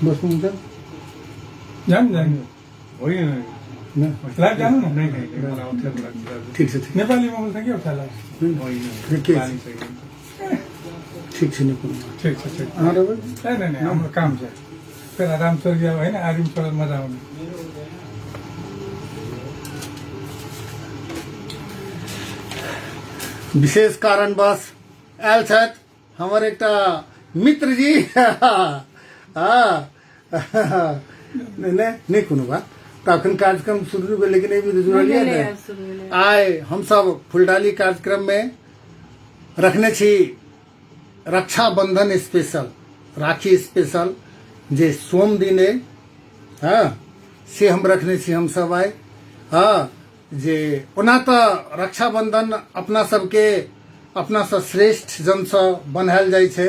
बस्नुहुन्छ? जानु जानु। होइन। लाइभ जानु न। नै नै, मलाई अप्ठ्यारो लाग्छ दाजु। ठिक छ, ठिक। नेपालीमा बोल्छ कि अप्ठ्यारो लाग्छ? होइन। के? बानी छैन। ठिक छ, नेपालमा। ठिक छ, ठिक। अँ, रवि? नै नै नै, हाम्रो काम छ। फेरि राम स्वर्गीय होइन, आदिम छोडेर मजा आउने। विशेष कारणवश आयल छथि हमर एकटा मित्रजी। हँ, नहि नहि नहि, कोनो बात। तऽ अखन कार्यक्रम शुरू भेलै कि नहि जुड़लियै? भेलै, ने आब शुरू भेलै। आइ हमसब फुलडाली कार्यक्रममे रखने छी रक्षाबंधन स्पेशल, राखी स्पेशल, जे सोम दिन अइ। हँ, से हम रखने छी हमसब आइ। हँ, जे ओना तऽ रक्षाबंधन अपना सबके अपनासँ श्रेष्ठ जनसँ बन्हायल जाइ छै।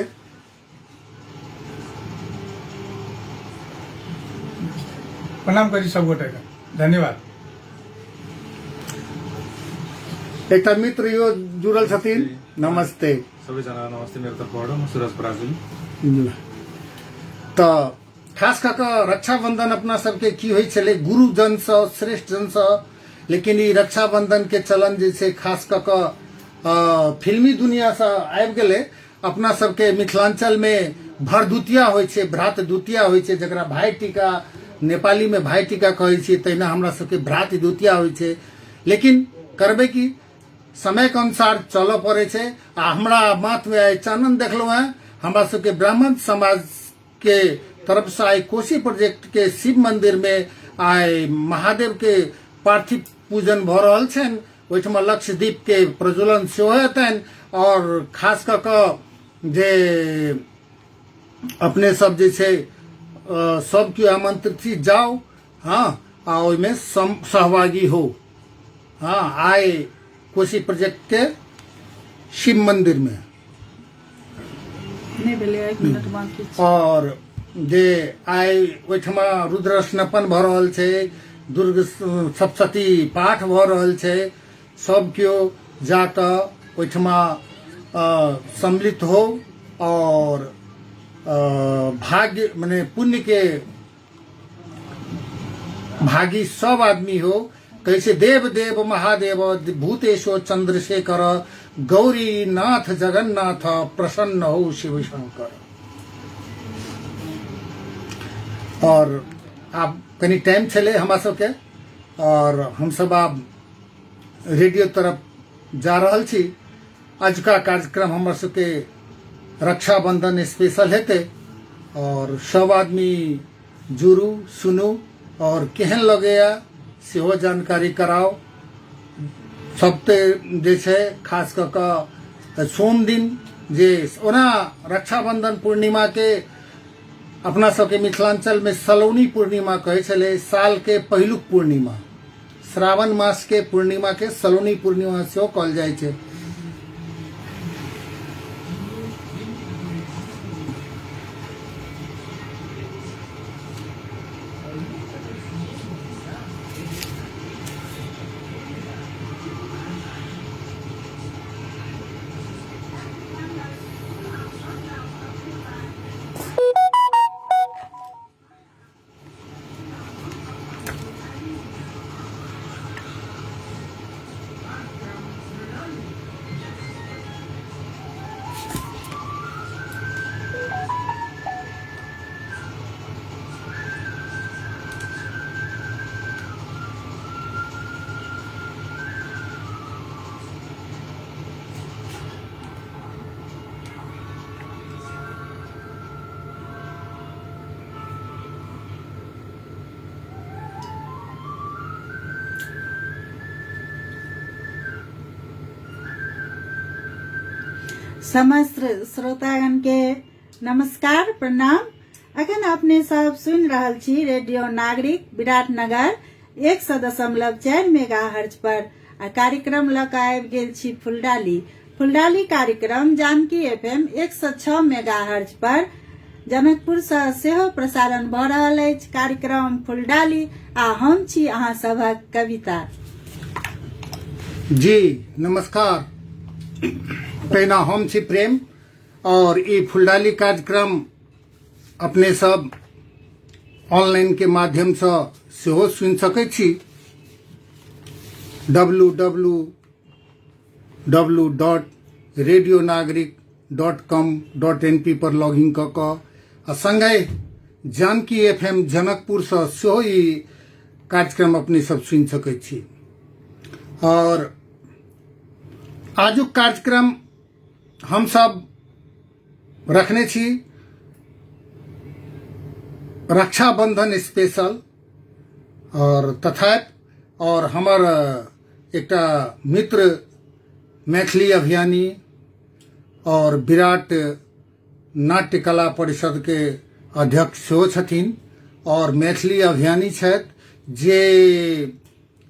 प्रणाम करी सब गोटेके, धन्यवाद। एकटा मित्र यो जुड़ल छथिन। नमस्ते। सबैजना नमस्ते मेरो तर्फबाट, म सुरज पराजुली। तऽ खास कऽ कऽ रक्षाबंधन अपना सबके की होइ छलै, गुरुजनसँ, श्रेष्ठ जनसँ। लेकिन ई रक्षाबंधन के चलन जे छै खास कऽ कऽ फिल्मी दुनियासँ आबि गेलै। अपना सबके मिथिलांचलमे भरदुतिया होइ छै, भ्रात द्वितीया होइ छै, जकरा भाइ टीका, नेपालीमे भाइ टीका कहै छियै, तहिना हमरा सबके भ्रात द्वितीया होइ छै। लेकिन करबै की, समयके अनुसार चलऽ पड़ै छै। आ हमरा माथमे आइ चानन देखलहुँ हेँ। हमरा सबके ब्राह्मण समाजके तरफसँ आइ कोशी प्रोजेक्टके शिव मन्दिरमे आइ महादेवके पार्थिव पूजन भऽ रहल छनि। ओहिठमा लक्षद्वीपके प्रज्वलन सेहो हेतनि। आओर खास कऽ कऽ जे अपने सब जे छै सब केओ आमंत्रित छी, जाउ, हँ, आ ओहिमे सहभागी हो। हँ, आइ कोशी प्रोजेक्टके शिव मन्दिरमे नहि भेलै, एक मिनट बाँकी छै। आओर जे आइ ओहिठमा रुद्र स्नपन भऽ रहल छै, दुर्ग सप्तशती पाठ भऽ रहल छै, सब केओ जाकऽ ओहिठमा सम्मिलित हो आओर भाग्य मने पुण्य के भागी सब आदमी हो। कहै छै देव देव महादेव भूतेश्वर चंद्रशेखर गौरी नाथ जगन्नाथ प्रसन्न हो शिव शंकर। और आब कनी टाइम छलै हमरा सबके और हमसब आब रेडियो तरफ जा रहल छी। अजुका कार्यक्रम हमर सबके रक्षाबंधन स्पेशल हेतै और सब आदमी जुड़ू, सुनू और केहन लगैया सेहो जानकारी कराउ। सब तऽ जे छै खास कऽ कऽ सोम दिन जे ओना रक्षाबंधन पूर्णिमा के अपना सबके मिथिलांचल में सलौनी पूर्णिमा कहै छलै। साल के पहिलुक पूर्णिमा, श्रावण मास के पूर्णिमा के सलौनी पूर्णिमा सेहो कहल जाइ छै। समस्त श्रोतागण के नमस्कार, प्रणाम। अखन अपने सब सुनि रहल छी रेडियो नागरिक विराटनगर 100.4 मेगा हर्ज पर आ कार्यक्रम लऽ कऽ आबि गेल छी फुलडाली। फुलडाली कार्यक्रम जानकी एफएम 106 मेगा हर्ज पर जनकपुर सँ सेहो प्रसारण भऽ रहल अछि। कार्यक्रम फुलडाली आ हम छी अहाँ सभक कविता। जी नमस्कार, तहिना हम छी प्रेम और ई फुलडाली कार्यक्रम अपने सब ऑनलाइन के माध्यमसँ सेहो सुनि सकै छी। W W W dot radio Nagarik dot com dot N P per log in कऽ कऽ आ संगहि जानकी एफ एम जनकपुरसँ सेहो ई कार्यक्रम अपने सब सुनि सकै छी। और आजुक कार्यक्रम हमसब रखने छी रक्षाबंधन स्पेशल और तथापि और हमर एकटा मित्र मैथिली अभियानी और विराट नाट्य कला परिषद के अध्यक्ष सेहो छथिन और मैथिली अभियानी छथि जे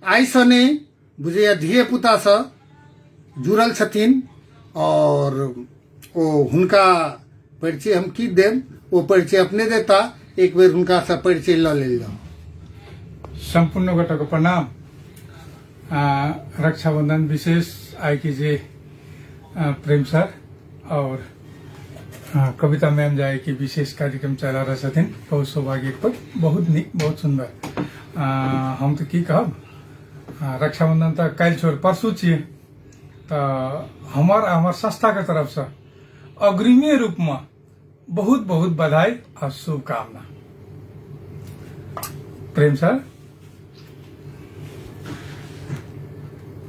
आइसँ नहि बुझैया धिये पुतासँ जुड़ल छथिन और ओ हुनका परिचय हम की देब, ओ परिचय अपने देता, एक बेर हुनकासँ परिचय लऽ लेल जाउ। सम्पूर्ण गोटाको प्रणाम। रक्षाबंधन विशेष आइ के जे प्रेम सर और कविता मैम जाए के विशेष कार्यक्रम चला रहा छथिन, बहुत सौभाग्य पर, बहुत नीक, बहुत सुंदर। हम तो की कहब, रक्षाबंधन तऽ काल्हि छोड़ परसू छियै, तऽ हमर आ हमर संस्थाके तरफसँ अग्रिमे रूपमे बहुत बहुत बधाई आ शुभकामना। प्रेम सर।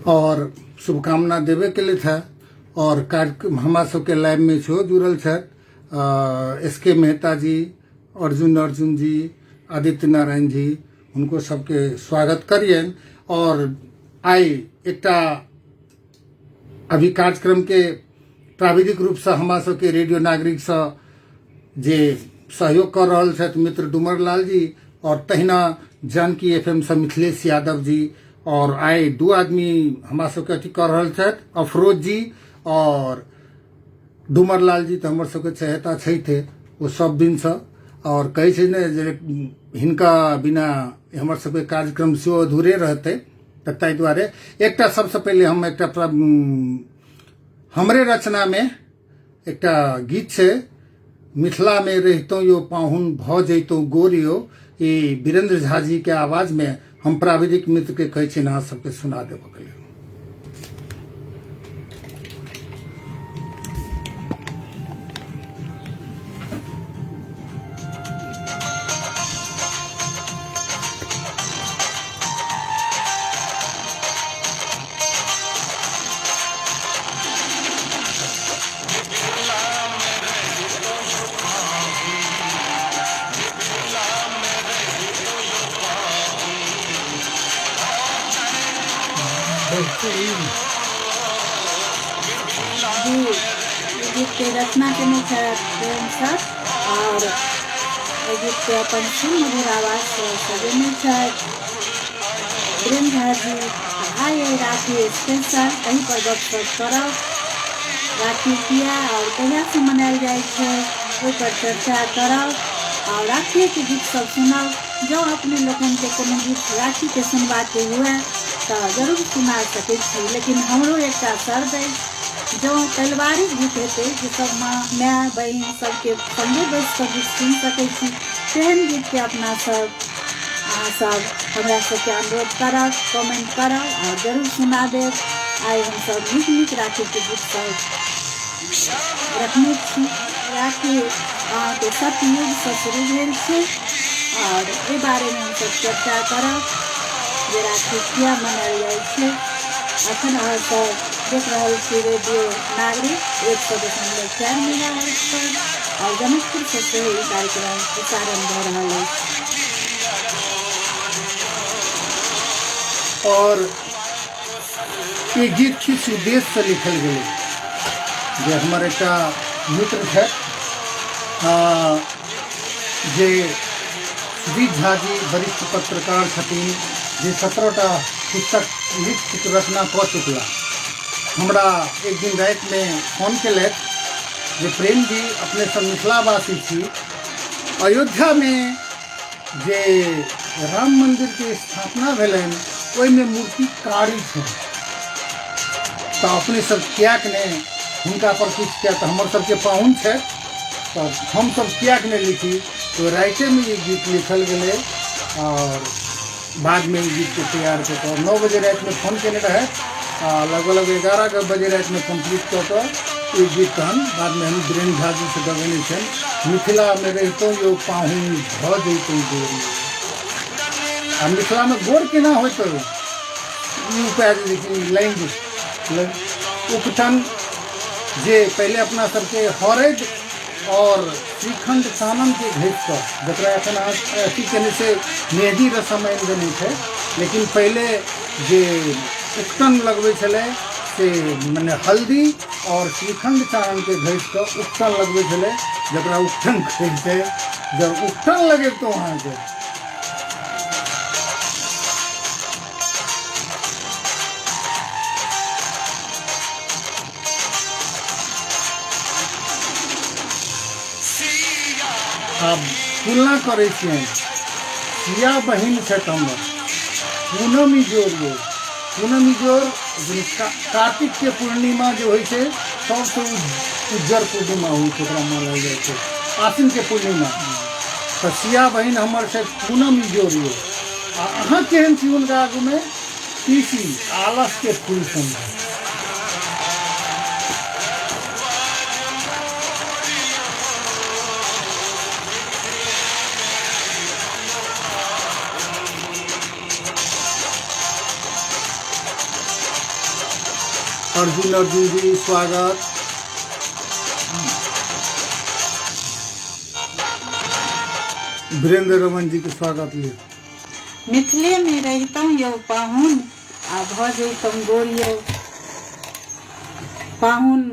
और शुभकामना देवे के लिए था और कार्यक्रम हमरा सबके लाइव में सेहो जुड़ल छथि एस के मेहता जी, अर्जुन अर्जुन जी, आदित्य नारायण जी, हुनको सबके स्वागत करियनि। और आइ एकटा अभी कार्यक्रम के प्राविधिक रूपसँ हमरा सबके रेडियो नागरिकसँ जे सहयोग कऽ रहल छथि मित्र डुमर लाल जी और तहिना जानकी एफ एम सँ मिथिलेश यादव जी, और आइ दू आदमी हमरा सबके अथी कऽ रहल छथि, अफरोज जी और डुमर लाल जी। तऽ हमर सबके चहेता छथे ओ सब दिनसँ, और कहै छै ने जे हिनका बिना हमर सबके कार्यक्रम सेहो अधूरे रहतै। तऽ ताहि दुआरे एकटा सबसँ पहिले हम एकटा हमरे रचनामे एकटा गीत छै, मिथिलामे रहितहुँ यो पाहुन भऽ जैतहुँ गोर यो, ई वीरेंद्र झा जी के आवाजमे हम प्राविधिक मित्रके कहै छियनि अहाँ सबके सुना देबऽके लेल। जी, ई गीत के रचना केने छथि प्रेम सर और एहि गीत के अपन सुमधुर आवाज से सजेने छथि प्रेम झा जी। आइ एहि राखी स्पेशल एहि पर गपशप करब, राखी किया और कहियासँ मनायल जाइ छै ओहि पर चर्चा करब और राखीके गीत सब सुनब। जँ अपने लोकनिके कोनो गीत राखीके सुनबाके हुए तऽ जरूर सुना सकै छी, लेकिन हमरो एकटा शर्त अछि, जँ पारिवारिक गीत हेतै जे सब माँ माय बहिन सबके सङ्गे बैस कऽ गीत सुनि सकै छी, तेहन गीतके अपना सब अहाँ सब हमरा सबके अनुरोध करब, कमेंट करब और जरूर सुना देब। आइ हमसब नीक नीक राखीके गीत सब रखने छी। राखी अहाँके सतयुगसँ शुरू भेल छै और एहि बारेमे हमसब चर्चा करब जे राखी किया मनायल जाइ छै। अखन अहाँ सब देख रहल छी रेडियो नागरिक 100.4 मेगाहर्ट्ज पर और जनकपुरसँ सेहो ई कार्यक्रम प्रसारण भऽ रहल अछि। और ई गीत किछु उद्देश्यसँ लिखल गेलै जे हमर एकटा मित्र छथि जे सुजीत झा जी वरिष्ठ पत्रकार छथिन, जे 17टा पुस्तक लिख चुक रचना कऽ चुकला। हमरा एक दिन रातिमे फोन केलथि जे प्रेम जी अपने सब मिथिलावासी छी, अयोध्यामे जे राम मन्दिरके स्थापना भेलनि ओहिमे मूर्ति कारी छै, तऽ अपने सब किएक नहि हुनका पर किछु किया, तऽ हमर सबके पाहुन छथि तऽ हमसब किएक नहि लिखी। तो रातिमे ई गीत लिखल गेलै और बादमे ई गीतके तैयार कऽ कऽ 9 बजे रातिमे फोन केने रहथि आ लगभग लगभग 11 बजे रातिमे कम्प्लीट कऽ कऽ ई गीत तहन बादमे हम वीरेन्द्र झा जीसँ गबेने छनि। मिथिलामे रहितहुँ यौ पाहुन भऽ जैतहुँ गोर। आ मिथिलामे गोर केना होइतहुँ ई उपाय जे कि लाइन जे उपटन जे पहिले अपना सबके हरदि और श्रीखंड चाननके घसि कऽ, जकरा एखन अहाँ अथी केने छै मेहदी रसम आनि देने छै, लेकिन पहिले जे उपटन लगबै छलै से मने हल्दी और श्रीखंड चाननके घसि कऽ उपटन लगबै छलै, जकरा उपटन कहै छै। जब उपटन लगेतहुँ अहाँके आब तुलना करै छियनि, सिया बहिन छथि हमर पूनम इजोर यौ। पूनम इजोर कार्तिक के पूर्णिमा जे होइ छै सबसँ उज्जर पूर्णिमा होइ छै, ओकरा मानल जाइ छै आश्विन के पूर्णिमा। तऽ सिया बहिन हमर छथि पूनम इजोर यौ, आ अहाँ केहन छी हुनका आगूमे? तीसी आलस के फूल सन। अर्जुन अर्जुन जी स्वागत। वीरेंद्र रमन जी के स्वागत लियो। मिथिले में रहितहुँ यौ पाहुन आ भऽ जैतहुँ गोर यौ पाहुन।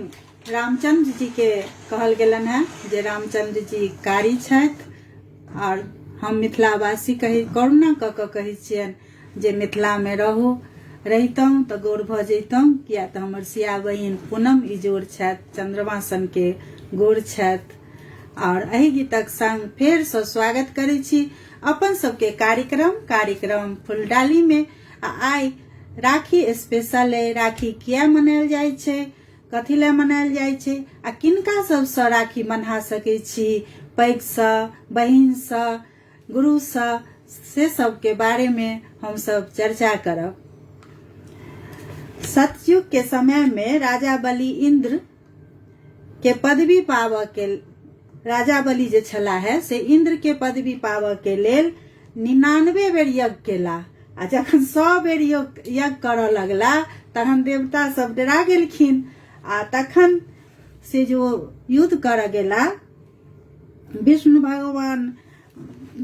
रामचंद्र जी के कहल गेलनि हेँ जे रामचंद्र जी कारी छथि और हम मिथिलावासी कही करुणा कऽ कऽ कहै छियनि जे मिथिलामे रहू, रहितहुँ तऽ गोर भऽ जैतहुँ, किया तऽ हमर सिया बहिन पूनम इजोर छथि, चंद्रमा सनके गोर छथि। और एहि गीतक संग फेरसँ स्वागत करै छी अपन सबके कार्यक्रम कार्यक्रम फुलडाली में। आ आइ राखी स्पेशल अइ। राखी किया मनायल जाइ छै, कथी लए मनायल जाइ छै आ किनका सबसँ राखी मना सकै छी, पैघसँ, बहिनसँ, गुरुसँ, से सबके बारे में हमसब चर्चा करब। सतयुग के समय में राजा बलि इंद्र के पदवी पाबऽ के, राजा बलि जे छलाह है से इंद्र के पदवी पाबऽ के लेल 99 बेर यज्ञ केला आ जखन 100 बेर यज्ञ करऽ लगला तहन देवता सब डरा गेलखिन आ तखन से जो युद्ध करऽ गेला विष्णु भगवान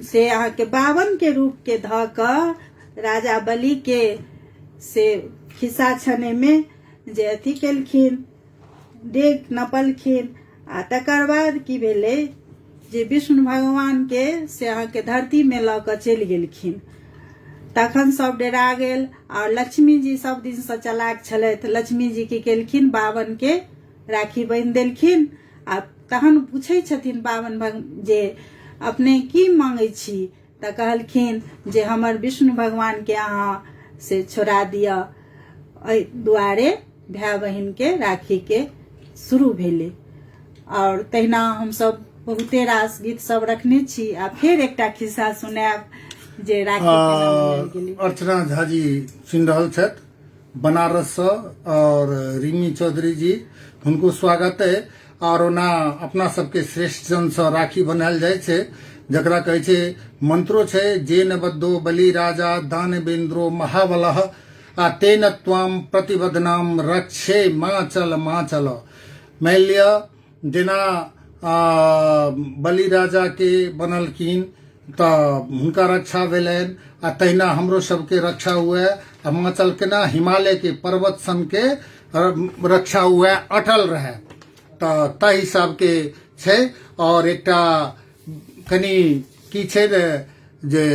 से अहाँके 52 के रूप के धऽ कऽ राजा बलि के से खिस्सा छने में जे अथी केलखिन, डेग नपलखिन। आ तकर बाद की भेलै जे विष्णु भगवान के से अहाँके धरती में लऽ कऽ चलि गेलखिन। तखन सब डरा गेल और लक्ष्मी जी सब दिन से चलाक छलथि। लक्ष्मी जी की केलखिन, 52 के राखी बान्हि देलखिन। आ तहन पूछै छथिन 52 भग जे अपने की मांगै छी, तऽ कहलखिन जे हमर विष्णु भगवान के अहाँ से छोड़ा दिअ। एहि दुआरे भाय बहिन के राखी के शुरू भेलै। और तहिना हमसब बहुते रास गीत सब रखने छी आ फेर एकटा खिस्सा सुनायब जे राखी केना मनायल गेलै। अर्चना झा जी सुनि रहल छथि बनारससँ और रिमी चौधरी जी, हुनको स्वागत है। और ओना अपना सबके श्रेष्ठ जनसँ राखी बनायल जाइ छै, जकरा कहै छै मंत्रो छै, जे न बद्धो बलि राजा दानवेन्द्रो महाबलः आ तेन त्वाम प्रतिबदनाम रक्षे मा चल मा चल। मानि लिअ जेना बलि राजा के बनलखिन तऽ हुनका रक्षा भेलनि आ तहिना हमरो सबके रक्षा हुए आ माचल केना हिमालय के पर्वत सन के रक्षा हुए, अटल रहे, तऽ ताहि हिसाबके छै। और एकटा कनि की छै ने जे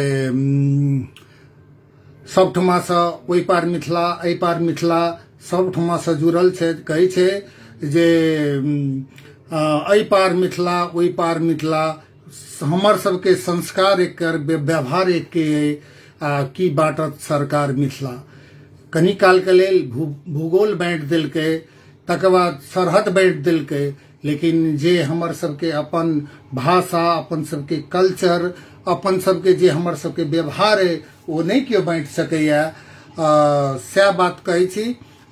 सबठुमासँ ओहि पार मिथिला एहि पार मिथिला सबठुमासँ जुड़ल छै। कहै छै जे एहि पार मिथिला ओहि पार मिथिला, हमर सबके संस्कार एकर व्यवहार एके अइ आ की बाँटत सरकार मिथिला। कनी कालके लेल भूगोल बाँटि देलकै, तकर बाद सरहद बाँटि देलकै, लेकिन जे हमर सबके अपन भाषा, अपन सबके कल्चर, अपन सबके जे हमर सबके व्यवहार अइ ओ नहि केओ बाँटि सकैए, सएह बात कहै छी।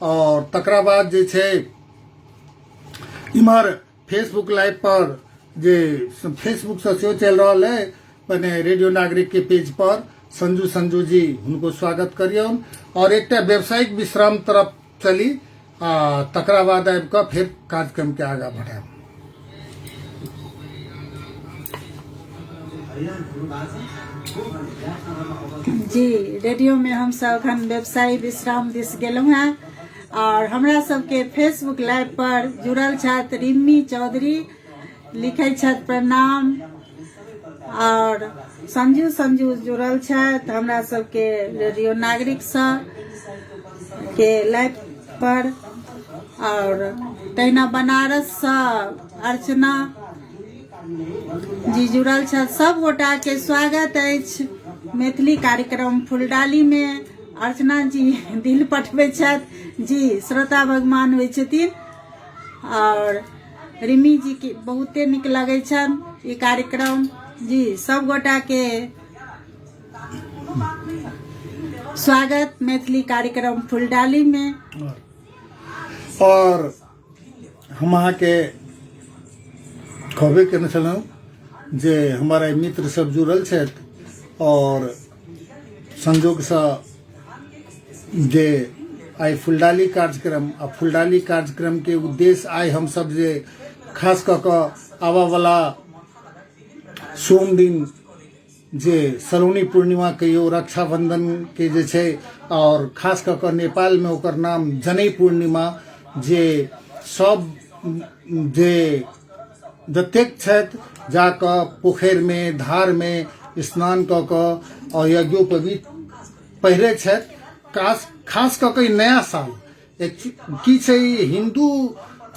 आओर तकरा बाद जे छै इम्हर फेसबुक लाइव पर जे फेसबुकसँ सेहो चलि रहल अइ मने रेडियो नागरिक के पेज पर संजू संजू जी, हुनको स्वागत करियौन। और एकटा व्यावसायिक विश्राम तरफ चली आ तकरा बाद आबि कऽ फेर कार्यक्रम के आगाँ बढ़ायब। जी, रेडियो में हम सब अखन व्यवसायी विश्राम दिस गेलहुँ हैं और हमरा सबके फेसबुक लाइव पर जुड़ल छथि रिम्मी चौधरी, लिखै छथि प्रणाम। और संजू संजू जुड़ल छथि हमरा सबके रेडियो नागरिक सँ के लाइव पर। और तहिना बनारस सँ अर्चना जी जुड़ल छथि। सब गोटा के स्वागत अछि मैथिली कार्यक्रम फुलडाली में। अर्चना जी दिल पठबै छथि जी, श्रोता भगवान होइ छथिन। और रिमी जी के बहुते नीक लगै छनि ई कार्यक्रम जी। सब गोटा के स्वागत मैथिली कार्यक्रम फुलडाली में। और हम अहाँके कहबे केने छलहुँ जे हमर आइ मित्र सब जुड़ल छथि और संजोगसँ जे आइ फुलडाली कार्यक्रम आ फुलडाली कार्यक्रम के उद्देश्य आइ हमसब जे खास कऽ कऽ आबऽवला सोम दिन जे सलोनी पूर्णिमा कहियो रक्षाबंधन के जे छै और खास कऽ कऽ नेपाल में ओकर नाम जनई पूर्णिमा, जे सब जे जतेक छथि जाकऽ पोखरिमे धारमे स्नान कऽ कऽ और यज्ञोपवीत पहिरे छथि। खास कऽ कऽ ई नया साल की छै, हिन्दू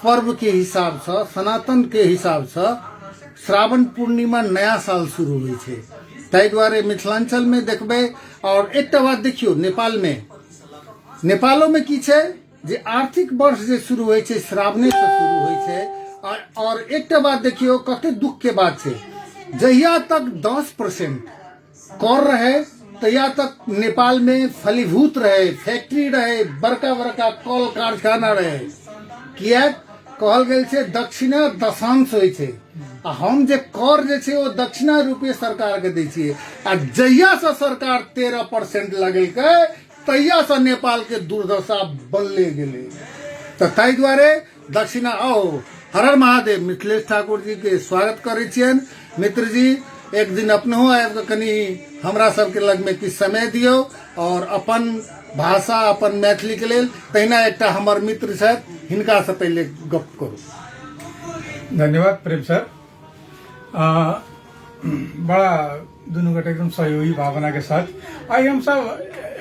पर्व के हिसाबसँ, सनातन के हिसाबसँ श्रावण पूर्णिमा नया साल शुरू होइ छै, ताहि दुआरे मिथिलाञ्चलमे देखबै। और एकटा बात देखियौ, नेपालमे, नेपालोमे की छै जे आर्थिक वर्ष जे शुरू होइ छै श्रावणेसँ शुरू होइ छै। और एकटा बात देखियौ, कते दुख के बात छै, जहिया तक 10% कर रहे तहिया तक नेपाल में फलीभूत रहे, फैक्ट्री रहे, बड़का बड़का कल कारखाना रहे। किएक कहल गेल छै दक्षिणा दशांश होइ छै, आ हम जे कर जे छै ओ दक्षिणा रूपे सरकार के दै छियै। आ जहिया से सरकार 13% लगेलकै तहिया से नेपाल के दुर्दशा बनले गेलै। तऽ ताहि दुआरे दक्षिणा। आओ हर हर महादेव, मिथिलेश ठाकुर जी के स्वागत करै छियनि। मित्र जी, एक दिन अपनहो आबि कऽ कनि हमरा सबके लगमे किछु समय दियौ और अपन भाषा अपन मैथिली के लेल। तहिना एकटा हमर मित्र छथि, हिनका से पहिले गप करू। धन्यवाद प्रेम सर। बड़ा दुनू गोटे एकदम सहयोगी भावना के साथ आइ हम सब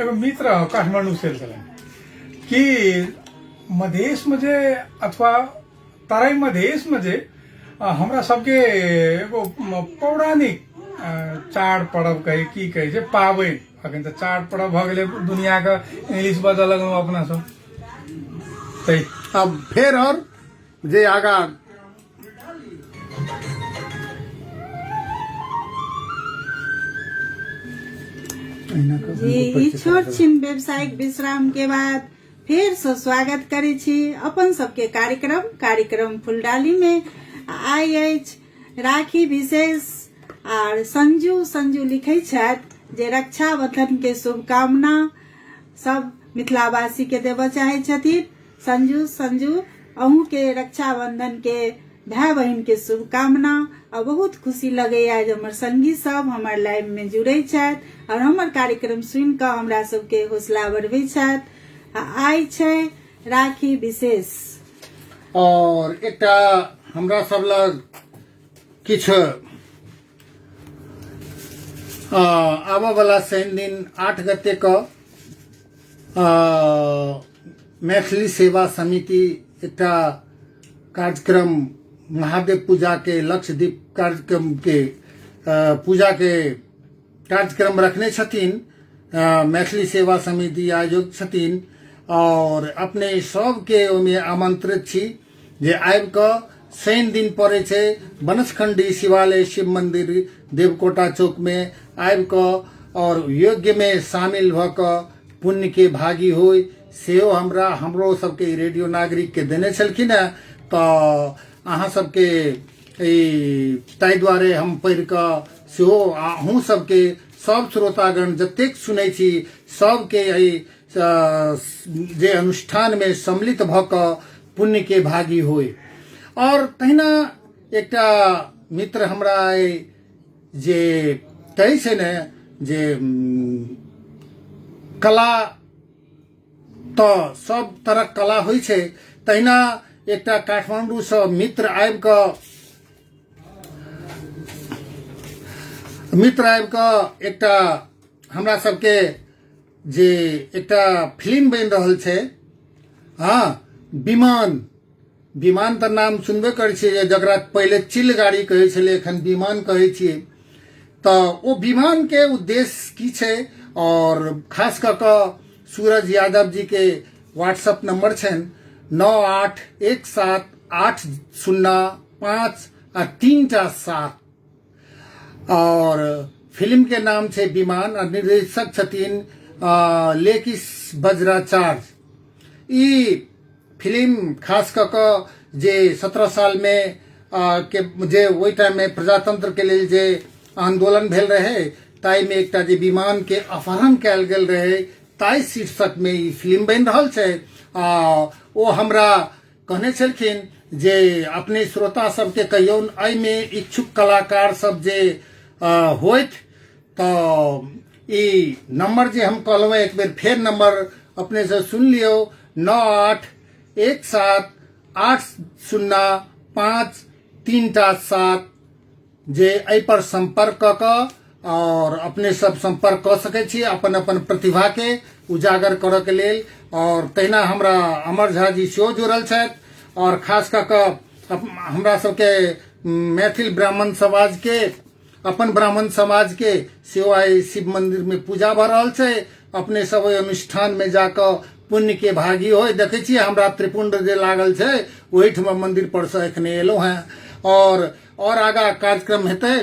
एगो मित्र काठमांडू से छलनि कि मधेश में जे अथवा तराई मधेश में जे हमरा सबके एगो पौराणिक चाड पर्व कहे की कहे छै पाबनि, अखन तऽ चाड पर्व भऽ गेलै दुनिया के इंग्लिश बजऽ लगलहुँ अपना सब। तै अब फेर और जे आगा जी, ई छोट छिन व्यावसायिक विश्राम के बाद फेर से स्वागत करै छी अपन सबके कार्यक्रम कार्यक्रम फुलडाली में। आइ अछि राखी विशेष आर संजू संजू लिखै छथि जे रक्षाबंधन के शुभकामना सब मिथिलावासी के देबऽ चाहै छथिन। संजू संजू, अहूँ के रक्षाबंधन के भाई बहिन के शुभकामना। आ बहुत खुशी लगैया जे हमर संगी सब हमर लाइव में जुड़ै छथि और हमर कार्यक्रम सुनि कऽ हमरा सबके हौसला बढ़बै छथि। आ आइ छै राखी विशेष। और एकटा हमरा सब लग किछु आबऽ वाला शनि दिन 8 गते क मैथिली सेवा समिति एकटा कार्यक्रम महादेव पूजा के लक्षद्वीप कार्यक्रम के पूजा के कार्यक्रम रखने छथिन। मैथिली सेवा समिति आयोजक छथिन और अपने सबके ओहिमे आमंत्रित छी जे आबि कऽ शनि दिन पड़ै छै बनसखंडी शिवालय शिव मंदिर देवकोटा चौकमे आबि कऽ आओर यज्ञमे शामिल भऽ कऽ पुण्यके भागी होइ सेहो हमरा हमरो सबके ई रेडियो नागरिकके देने छलखिन हेँ। तऽ अहाँ सबके ई ताहि दुआरे हम पढ़ि कऽ सेहो अहूँ सबके सब श्रोतागण जतेक सुनै छी सबके एहि जे अनुष्ठानमे सम्मिलित भऽ कऽ पुण्यके भागी होइ। आओर तहिना एकटा मित्र हमरा आइ जे कहै छै ने जे कला तऽ सब तरहक कला होइ छै, तहिना एकटा काठमाण्डूसँ मित्र आबि कऽ एकटा हमरा सबके जे एकटा फिल्म बनि रहल छै, हँ, विमान। विमान तऽ नाम सुनबे करै छियै जे जकरा पहिले चिल गाड़ी कहै छलै एखन विमान कहै छियै। तऽ ओ विमानके उद्देश्य की छै और खास कऽ कऽ सूरज यादव जी के व्हाट्सएप नंबर छनि 9 8 1 7 8 0 5 आ 3 7 और फिल्म के नाम छै विमान आ निर्देशक छथिन लेकिस वज्राचार्य। ई फिल्म खास कऽ कऽ जे 17 साल में के जे ओहि टाइम में प्रजातंत्र के लेल जे आंदोलन भेल रहे ताहिमे एकटा जे विमान के अपहरण कयल गेल रहे ताहि शीर्षक में ई फिल्म बनि रहल छै। आ ओ हमरा कहने छलखिन जे अपने श्रोता सबके कहियौ एहिमे इच्छुक कलाकार सब जे होथि तऽ ई नंबर जे हम कहलहुँ एक बेर फेर नंबर अपने से सुन लियौ 9 8 1 7 8 0 5 3 7 जे एहि पर संपर्क कऽ कऽ और अपने सब संपर्क कऽ सकै छी अपन अपन प्रतिभा के उजागर करऽ के लेल। और तहिना हमरा अमर झा जी सेहो जुड़ल छथि और खास कऽ कऽ हमरा सबके मैथिल ब्राह्मण समाज के अपन ब्राह्मण समाज के सेहो आइ शिव मंदिर में पूजा भऽ रहल छै। अपने सब ओहि अनुष्ठान में जाकऽ पुण्य के भागी होय। देखै छियै हमरा त्रिपुंड जे लागल छै ओहिठमा मंदिर पर से एखने एलहुँ हेँ और आगा कार्यक्रम हेतै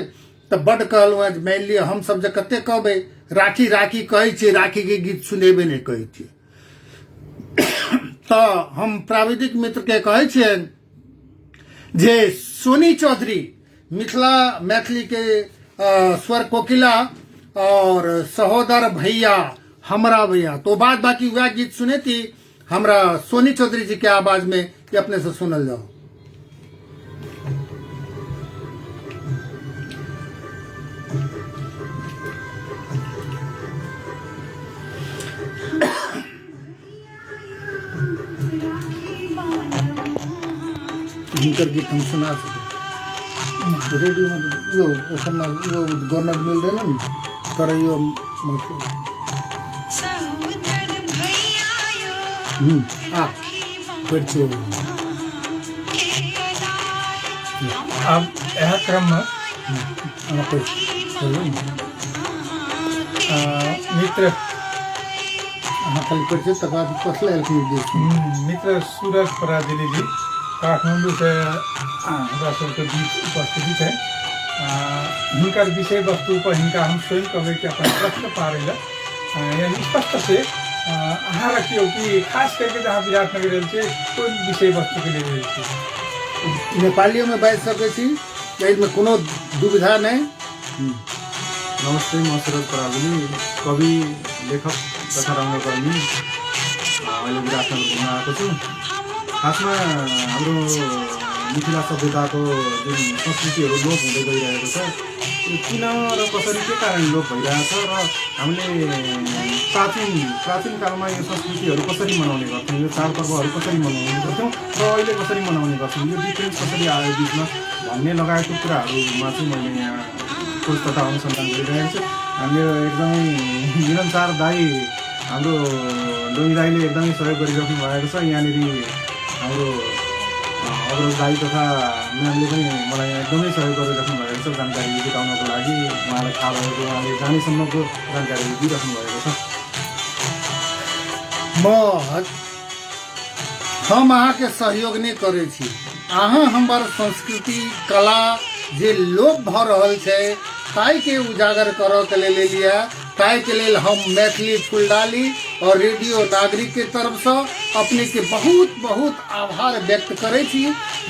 तऽ बड्ड कहलहुँ हेँ जे मानि लिअ हमसब जे कते कहबै राखी राखी कहै छियै, राखी के गीत सुनेबे नहि कहै छियै। तऽ हम प्राविधिक मित्र के कहै छियनि जे सोनी चौधरी मिथिला मैथिली के स्वर कोकिला और सहोदर भैया हमरा भैया तो बाद बाकी वह गीत सुनेती हमरा सोनी चौधरी जी के आवाज में कि अपने से सुनल जाओ। हिनकर गीत हम सुना सकै रेडियो में यो ओ सबमे यो गवर्नर मिल रहे ने तर यो आ फिर छे। आब इएह क्रममे मित्र अहाँ खाली पढ़ि छै तकर बाद कथी एलखिन मित्र सूरज पराजुली जी काठमांडू से हमरा सबके बीच उपस्थित है। हिनकर विषय वस्तु पर हिनका हम स्वयं कहबै कि अपन प्रश्न पारै लए यानी स्पष्ट से अहाँ रखियौ कि खास करके जहाँ विराटनगर रहल छै कोन विषय वस्तु के लेल रहल छै। नेपालियोमे बाजि सकै छी, एहिमे कोनो दुविधा नहि। नमस्ते, म सूरज पराजुली, कवि, लेखक तथा रङ्गकर्मी। अहिले विराटनगर घुम्न आएको छु। खासमा हाम्रो मिथिला सभ्यताको जुन संस्कृतिहरू लोप हुँदै गइरहेको छ यो किन र कसरी के कारण लोप भइरहेछ र हामीले प्राचीन कालमा यो संस्कृतिहरू कसरी मनाउने गर्थ्यौँ, यो चाडपर्वहरू कसरी मनाउने गर्थ्यौँ र अहिले कसरी मनाउने गर्छौँ, यो डिफ्रेन्स कसरी आयो बिचमा भन्ने लगायतको कुराहरूमा चाहिँ मैले यहाँ खोज तथा अनुसन्धान गरिरहेको छु। मेरो एकदमै मिलनसार दाई हाम्रो डोमी दाईले एकदमै सहयोग गरिराख्नु भएको छ। यहाँनिर हाम्रो अग्रज दाई तथा म्यामले पनि मलाई एकदमै सहयोग गरिराख्नु भएको छ। जानकारी जुटाउनको लागि उहाँलाई थाहा भएको, उहाँले जानेसम्मको जानकारी दिइराख्नु भएको छ। हम अहाँके सहयोग नहि करै छी, अहाँ हमर संस्कृति कला जे लोप भऽ रहल छै ताहिके उजागर करऽके लेल एलियै। ताहिके लेल हम मैथिली फुलडाली और रेडियो नागरिक के तरफसँ अपनेके बहुत बहुत आभार व्यक्त करै छी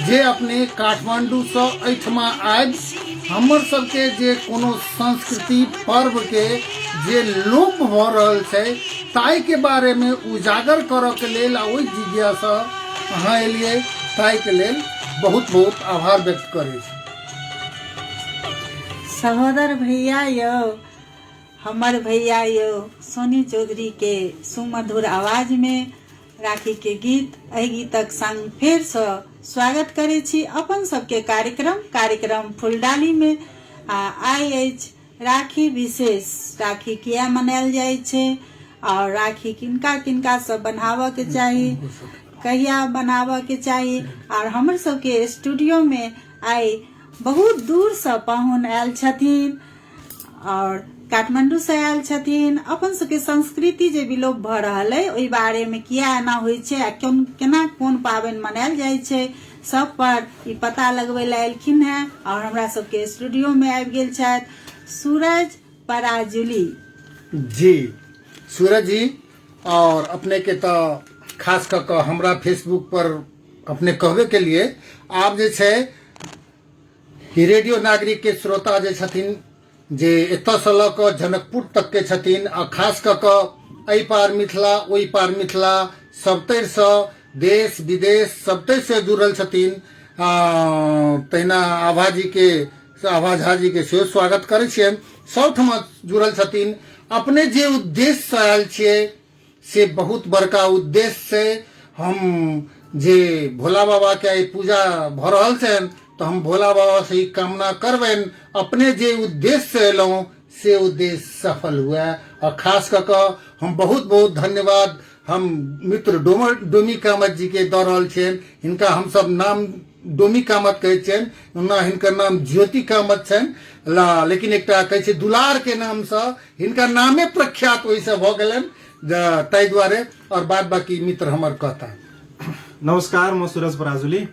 जे अपने काठमाण्डूसँ एहिठमा आबि हमर सबके जे कोनो संस्कृति पर्वके जे लोप भऽ रहल छै ताहिके बारेमे उजागर करऽके लेल आ ओहि जिज्ञासा अहाँ एलियै, ताहिके लेल बहुत बहुत आभार व्यक्त करै छी। सहोदर भैया यौ, हमर भैया यौ, सोनी चौधरी के सुमधुर आवाज में राखी के गीत, एहि गीतक संग फेर सँ स्वागत करै छी अपन सबके कार्यक्रम फुलडाली में। आ आइ अछि राखी विशेष। राखी किया मनायल जाइ छै और राखी किनका किनका से बनाबऽ के चाही, कहिया बनाबऽ के चाही। और हमर सबके स्टूडियो में आइ बहुत दूर से पाहुन आयल छथिन और काठमांडू से आयल छथिन। अपन सबके संस्कृति जे विलोप भऽ रहल अइ ओहि बारे में किया एना होइ छै आ केना कोन पाबनि मनायल जाइ छै, सब पर ई पता लगबै लए एलखिन हेँ। और हमरा सबके स्टूडियो में आबि गेल छथि सूरज पराजुली जी। सूरज जी, और अपने के तो खास कऽ कऽ हमरा फेसबुक पर अपने कहबे के लिए आब जे छै रेडियो नागरिक के श्रोता जे छथिन जे एतऽसँ लऽ कऽ जनकपुर तकके छथिन आ खास कऽ कऽ एहि पार मिथिला ओहि पार मिथिला सबतरिसँ देश विदेश सबतरिसँ जुड़ल छथिन। तहिना आभाजीके आभा झा जीके सेहो स्वागत करै छियनि, सबठमा जुड़ल छथिन। अपने जे उद्देश्यसँ आयल छियै से बहुत बड़का उद्देश्य छै। हम जे भोला बाबा के आइ पूजा भऽ रहल छनि तऽ हम भोला बाबा से ई कामना करबनि अपने जे उद्देश्य से एलहुँ से उद्देश्य सफल हुए। और खास कऽ कऽ हम बहुत बहुत धन्यवाद हम मित्र डोमी कामत जी के दऽ रहल छियनि। हिनका हमसब नाम डोमी कामत कहै छियनि, ओना हिनकर नाम ज्योति कामत छनि, लेकिन एकटा कहै छै दुलार के नामसँ हिनका नामे प्रख्यात ओहिसँ भऽ गेलनि, ताहि दुआरे। और बाद बाकी मित्र हमर कहता। नमस्कार, म सुरज पराजुली,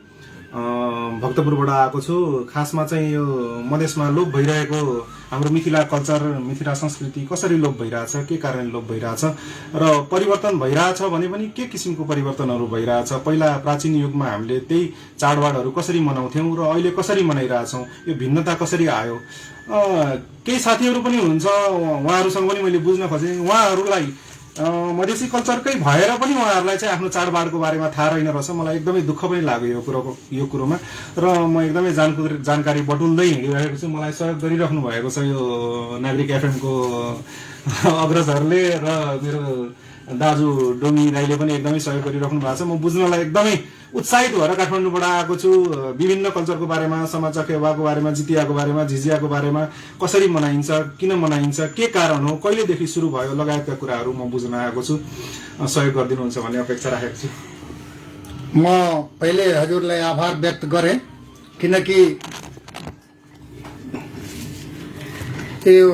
भक्तपुरबाट आएको छु। खासमा चाहिँ यो मधेसमा लोप भइरहेको हाम्रो मिथिला कल्चर, मिथिला संस्कृति कसरी लोप भइरहेछ, के कारणले लोप भइरहेछ र परिवर्तन भइरहेछ भने पनि के किसिमको परिवर्तनहरू भइरहेछ। पहिला प्राचीन युगमा हामीले त्यही चाडबाडहरू कसरी मनाउँथ्यौँ र अहिले कसरी मनाइरहेछौँ, यो भिन्नता कसरी आयो। केही साथीहरू पनि हुनुहुन्छ, उहाँहरूसँग पनि मैले बुझ्न खोजेँ। उहाँहरूलाई मधेसी कल्चरकै भएर पनि उहाँहरूलाई चाहिँ आफ्नो चाडबाडको बारेमा थाहा रहेन रहेछ। मलाई एकदमै दुःख पनि लाग्यो यो कुरोमा र म एकदमै जानकारी बटुल्दै हिँडिरहेको छु। मलाई सहयोग गरिराख्नु भएको छ यो नागरिक एफएमको अग्रजहरूले र मेरो दाजु डोमी राईले पनि एकदमै सहयोग गरिराख्नु भएको छ। म बुझ्नलाई एकदमै उत्साहित भएर काठमाडौँबाट आएको छु। विभिन्न कल्चरको बारेमा, सामा चकेवाको बारेमा, जितियाको बारेमा, झिझियाको बारेमा कसरी मनाइन्छ, किन मनाइन्छ, के कारण हो, कहिलेदेखि सुरु भयो लगायतका कुराहरू म बुझ्न आएको छु। सहयोग गरिदिनुहुन्छ भन्ने अपेक्षा राखेको छु। म पहिले हजुरलाई आभार व्यक्त गरेँ किनकि यो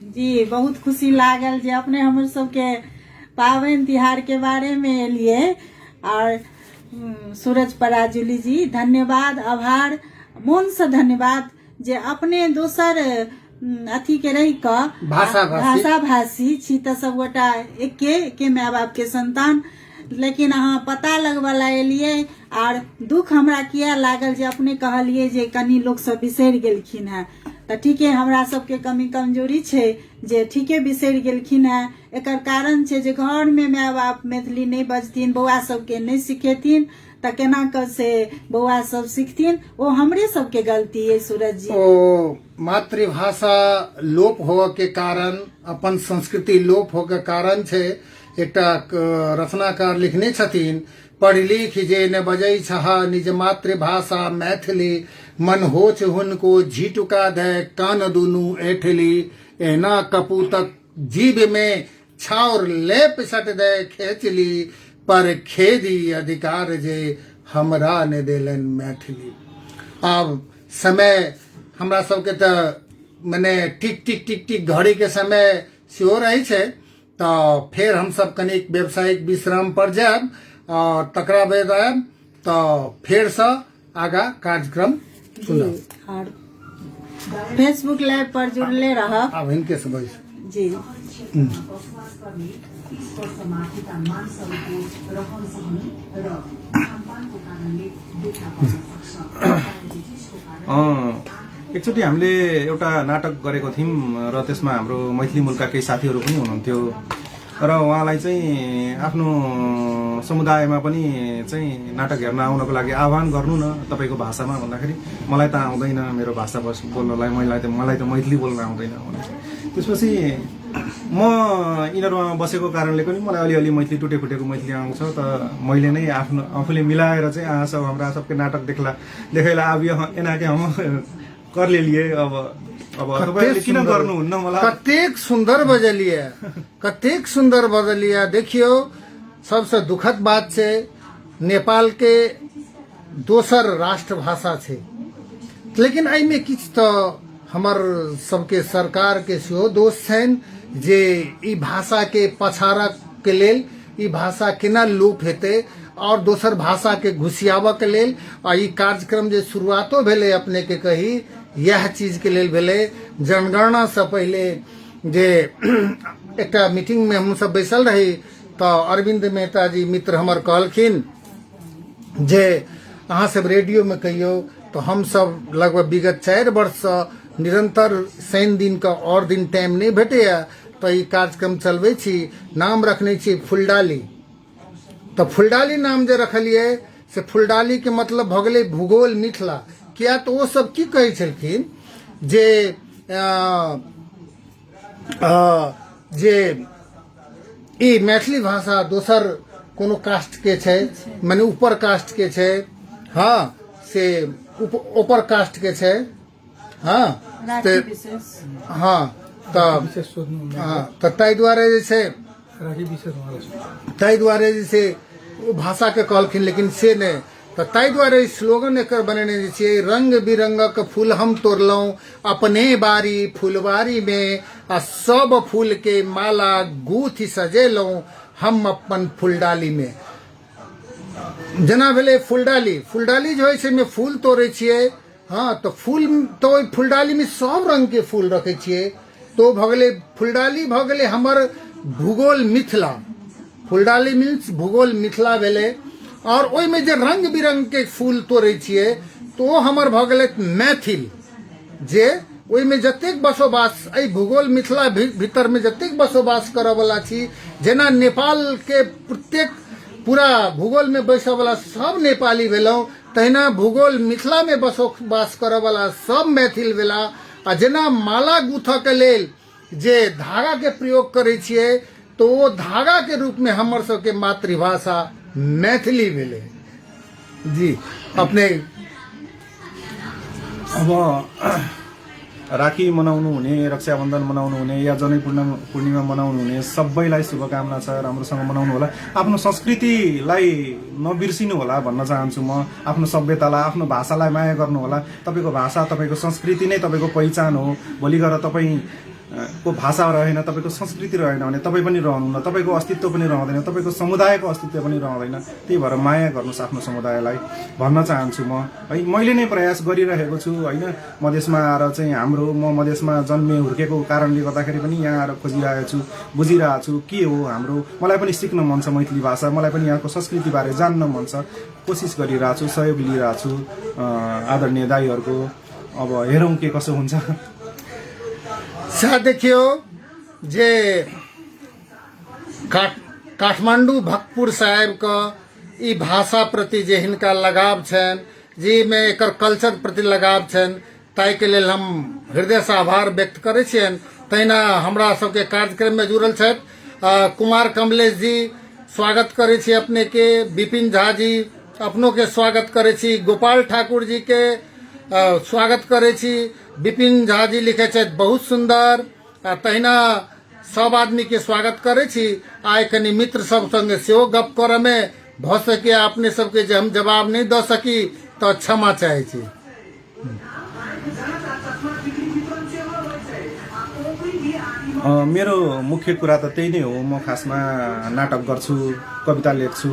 जी बहुत खुशी लागल जे अपने हमर सबके पाबनि तिहार के बारे में एलिए। और सूरज पराजुली जी धन्यवाद, आभार, मन से धन्यवाद जे अपने दोसर अथी के रहि कऽ भाषा भाषी छी तऽ सबगोटा एके एके my बाप के संतान, लेकिन अहाँ पता लगबऽ ला एलियै। आर दुख हमरा किया लागल जे अपने कहलियै जे कनी लोक सब बिसरि गेलखिन हेँ, तऽ ठीके हमरा सबके कमी कमजोरी छै जे ठीके बिसरि गेलखिन हेँ। एकर कारण छै जे घरमे माय बाप मैथिली नहि बजथिन, बौआ सबके नहि सिखेथिन तऽ केना कऽ से बौआ सब सिखथिन। ओ हमरे सबके गलती अइ सूरज जी। ओ मातृभाषा लोप होअ के कारण, अपन संस्कृति लोप होअ के कारण छै। एकटा रचनाकार लिखने छथिन, पढ़ि लिख जे ने बजै छह निज मातृभाषा मैथिली, मन होच हुनको झिटुका दे कान दुनू ऐठली, एना कपूतक जीभ में छाउर लेप सट दे खेचली, पर खेदी अधिकार जे हमरा ने देलनि मैथिली। आब समय हमरा सबके तऽ मने टिक टिक टिक टिक घड़ी के समय सेहो रहै छै, तऽ फेर हमसभ कनिक व्यावसायिक विश्राम पर जायब आओर तकरा बाद आयब तऽ फेरसँ आगाँ कार्यक्रम सुनब। और फेसबुक लाइव पर जुड़ले रहब। आब हिनके से बैस। जी। एकचोटि हामीले एउटा नाटक गरेको थियौँ र त्यसमा हाम्रो मैथिली मूलका केही साथीहरू पनि हुनुहुन्थ्यो र उहाँलाई चाहिँ आफ्नो समुदायमा पनि चाहिँ नाटक हेर्न आउनको लागि आह्वान गर्नु न तपाईँको भाषामा भन्दाखेरि मलाई त आउँदैन मेरो भाषा बोल्नलाई, मलाई त मैथिली बोल्न आउँदैन भने। त्यसपछि म यिनीहरूमा बसेको कारणले पनि मलाई अलिअलि मैथिली टुटे फुटेको मैथिली आउँछ, त मैले नै आफ्नो आफूले मिलाएर चाहिँ अहाँ सब हाम्रा सबके नाटक देखैला अब यो एनाके हम कर लेलिए। अब अब तपाईँहरूले किन गर्नुहुन्न मलाई? कतेक सुन्दर बजलिए, कतेक सुन्दर बजलिए। देखियौ, सबसे दुखद बात छै नेपाल के दोसर राष्ट्रभाषा छै, लेकिन एहिमे किछु तऽ हमर सबके सरकार के सेहो दोष छनि जे ई भाषा के पछाड़क के लेल, ई भाषा केना लोप हेतै और दोसर भाषा के घुसियाबऽ के लेल। आ ई कार्यक्रम जे शुरुआतो भेलै अपने के कही इएह चीज के लेल भेलै। जनगणना से पहिले जे एकटा मीटिंग में हमसब बैसल रही तऽ अरविंद मेहता जी मित्र हमर कहलखिन जे अहाँ सब रेडियो में कहियौ, तऽ हमसब लगभग विगत 4 वर्षसँ निरंतर शनि दिन के और दिन टाइम नहीं भेटैया, तऽ ई कार्यक्रम चलबै छी। नाम रखने छी फुलडाली। तऽ फुलडाली नाम जे रखलियै से फुलडाली के मतलब भऽ गेलै भूगोल मिथिला। किया तऽ ओ सब की कहै छलखिन जे जे ई मैथिली भाषा दोसर कोनो कास्ट के छै, माने ऊपर कास्ट के छै, हाँ से ऊपर कास्ट के छै, हाँ राखी विशेष, हाँ तऽ विशेष सोध्नु हाँ तऽ ताहि दुआरे जे छै राखी विशेष उहाँलाई सोध्नु। ताहि दुआरे जे छै ओ भाषाके कहलखिन, लेकिन से नहि। तऽ ताहि दुआरे स्लोगन एकर बनेने जे छियै, रंग बिरंगक फूल हम तोड़लहुँ अपने बारी फुलवारी में, आ सब फूल के माला गूथि सजेलहुँ हम अपन फुलडाली में। जेना भेलै फुलडाली, फुलडाली जे होइ छै ओहिमे फूल तोड़ै छियै, हाँ तऽ फूल तऽ ओहि फुलडाली में सब रंग के फूल रखै छियै, तो भऽ गेलै फुलडाली, भऽ गेलै हमर भूगोल मिथिला। फुलडाली मीन्स भूगोल मिथिला भेलै। और ओहिमे जे रंग बिरंग के फूल तोड़ै छियै तो ओ हमर भऽ गेलै मैथिल, जे ओहिमे जतेक बसोबास एहि भूगोल मिथिला भीतरमे जतेक बसोबास करऽवला छी, जेना नेपाल के प्रत्येक पूरा भूगोलमे बैसऽवला सब नेपाली भेलहुँ, तहिना भूगोल मिथिलामे बसोबास करऽवला सब मैथिल भेला। आ जेना माला गूँथऽके लेल जे धागाके प्रयोग करै छियै तो ओ धागाके रूपमे हमर सबके मातृभाषा मैथिली भेलै। जी अपने अब राखी मनाउनु हुने, रक्षाबन्धन मनाउनु हुने या जनै पूर्णिमा मनाउनु हुने सबैलाई शुभकामना छ, राम्रोसँग मनाउनु होला। आफ्नो संस्कृतिलाई नबिर्सिनु होला भन्न चाहन्छु म। आफ्नो सभ्यतालाई, आफ्नो भाषालाई माया गर्नु होला। तपाईँको भाषा, तपाईँको संस्कृति नै तपाईँको पहिचान हो। भोलि गएर तपाईँ को भाषा रहेन, तपाईँको संस्कृति रहेन भने तपाईँ पनि रहनुहुन्न, तपाईँको अस्तित्व पनि रहँदैन, तपाईँको समुदायको अस्तित्व पनि रहँदैन। त्यही भएर माया गर्नुहोस् आफ्नो समुदायलाई भन्न चाहन्छु म। है, मैले नै प्रयास गरिरहेको छु होइन। मधेसमा आएर चाहिँ म मधेसमा जन्मे हुर्केको कारणले गर्दाखेरि पनि यहाँ आएर खोजिरहेको छु, बुझिरहेको छु के हो हाम्रो। मलाई पनि सिक्न मन छ मैथिली भाषा, मलाई पनि यहाँको संस्कृतिबारे जान्न मन छ। कोसिस गरिरहेको छु, सहयोग लिइरहेको छु आदरणीय दाईहरूको। अब हेरौँ के कसो हुन्छ। सएह देखियौ जे काठमांडू भक्तपुर साहेबके ई भाषा प्रति जे हिनका लगाव छनि, जाहिमे एकर कल्चर प्रति लगाव छनि, ताहिके लेल हम हृदयसँ आभार व्यक्त करै छियनि। तहिना हमरा सबके कार्यक्रममे जुड़ल छथि कुमार कमलेश जी, स्वागत करै छी अपनेके। विपिन झा जी अपनोके स्वागत करै छी। गोपाल ठाकुर जी के स्वागत करै छी। विपिन झा जी लिखै छथि बहुत सुन्दर। तहिना सब आदमी के स्वागत करै छी। आइ कनि मित्र सब संगे सेहो गप करऽ मे भऽ सके अपने सबके जे हम जवाब नहि दऽ सकी तऽ क्षमा चाहै छी। मेरो मुख्य कुरा त त्यही नै हो। म खासमा नाटक गर्छु, कविता लेख्छु।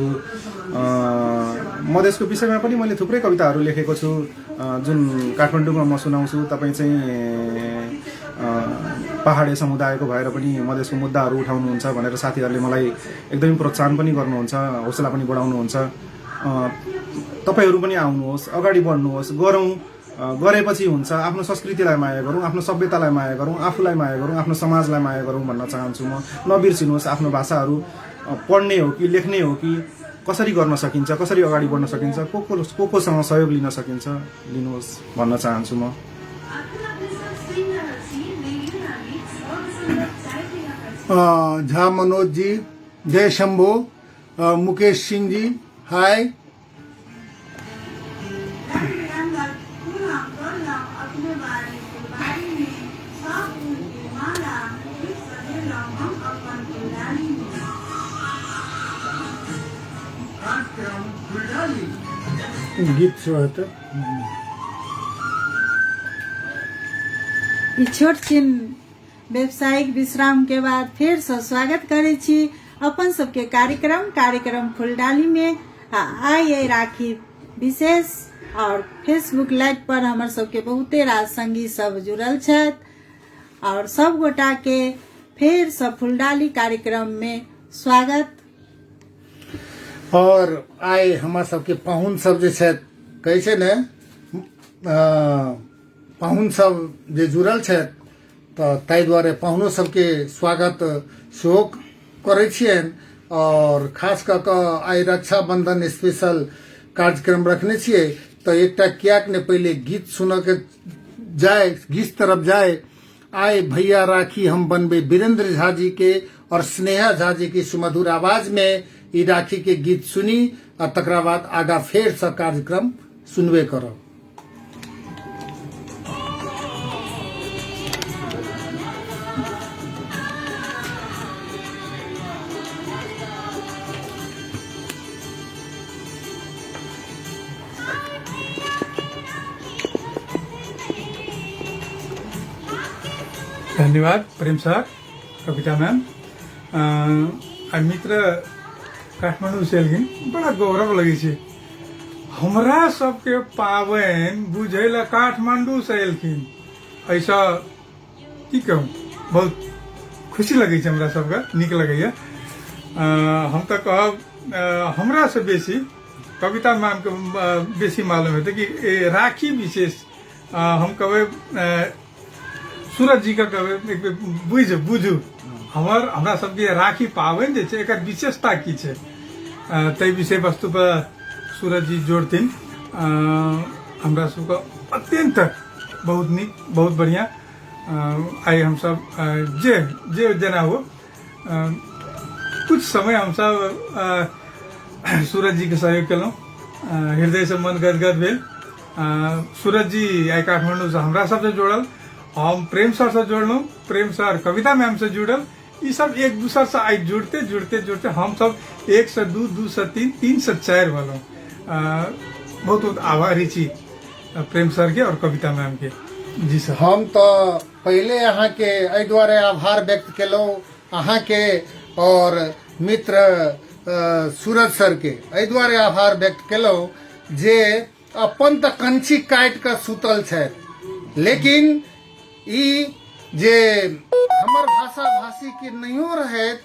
मधेसको विषयमा पनि मैले थुप्रै कविताहरू लेखेको छु, जुन काठमाडौँमा म सुनाउँछु। तपाईँ चाहिँ पहाडे समुदायको भएर पनि मधेसको मुद्दाहरू उठाउनुहुन्छ भनेर साथीहरूले मलाई एकदमै प्रोत्साहन पनि गर्नुहुन्छ, हौसला पनि बढाउनुहुन्छ। तपाईँहरू पनि आउनुहोस्, अगाडि बढ्नुहोस्, गरौँ, गरेपछि हुन्छ। आफ्नो संस्कृतिलाई माया गरौँ, आफ्नो सभ्यतालाई माया गरौँ, आफूलाई माया गरौँ, आफ्नो समाजलाई माया गरौँ भन्न चाहन्छु म। नबिर्सिनुहोस् आफ्नो भाषाहरू, पढ्ने हो कि लेख्ने हो कि कसरी गर्न सकिन्छ, कसरी अगाडि बढ्न सकिन्छ, को को कोसँग सहयोग लिन सकिन्छ, लिनुहोस् भन्न चाहन्छु म। झा मनोज जी, जय शंभू, मुकेश सिंह जी हाय। गीत सेहो हेतै। ई छोट छिन व्यावसायिक विश्राम के बाद फेर से स्वागत करै छी अपन सबके कार्यक्रम कार्यक्रम फुलडाली में। आ आइ राखी विशेष और फेसबुक लाइव पर हमर सबके बहुते रास संगी सब जुड़ल छथि और सब गोटा के फेर से फुलडाली कार्यक्रम में स्वागत। और आइ हमर सबके पाहुन सब जे छथि, कहै छै ने, पाहुन सब जे जुड़ल छथि तऽ ताहि दुआरे पाहुनो सबके स्वागत सेहो करै छियनि। और खास कऽ कऽ आइ रक्षाबंधन स्पेशल कार्यक्रम रखने छियै, तऽ एकटा कियाक ने पहिले गीत सुनऽ के जाय, गीत तरफ जाय। आइ भैया राखी हम बनबे वीरेंद्र झा जी के और स्नेहा झा जी की सुमधुर आवाज में ई राखी के गीत सुनी आ तकरा बाद आगा फेर से कार्यक्रम सुनबे करब। धन्यवाद प्रेम सर, कविता मैम। आ मित्र काठमाडौँ से एलखिन, बड़ा गौरव लगै छै। हमरा सबके पाबनि बुझै लए काठमाडौँ से एलखिन, ऐसा की कहू, बहुत खुशी लगै छै हमरा सबके, नीक लगैया। हम तऽ कहब हमरा से बेसी कविता मैमके बेसी मालूम हेतै कि राखी विशेष। हम कहबै सूरज जी के कहबै एक बेर बुझू हमरा सबके राखी पाबनि जे छै एकर विशेषता की छै, ताहि विषय वस्तु पर सूरज जी जोड़थिन। हमरा सबके अत्यंत बहुत नीक, बहुत बढ़िया। आइ हमसब जे जे जेना हो कुछ समय हमसब सूरज जी के सहयोग केलहुँ, हृदय से मन गदगद भेल। सूरज जी आइ काठमाडौँ से हमरा सबसे जुड़ल, हम प्रेम सर से जुड़लहुँ, प्रेम सर कविता मैम से जुड़ल। ई सब एक दूसर से आइ जुड़ते जुड़ते जुड़ते हम सब 1 से 2, 2 से 3, 3 से 4 भेलहुँ। बहुत बहुत आभारी छी प्रेम सर के और कविता मैम के। जी सर। हम तऽ पहिले अहाँके एहि दुआरे आभार व्यक्त केलहुँ अहाँके और मित्र सूरज सर के, एहि दुआरे आभार व्यक्त केलहुँ जे अपन तऽ कंची काटि कऽ सुतल छथि, लेकिन ई जे हमर भाषा भाषी के नहियो रहैत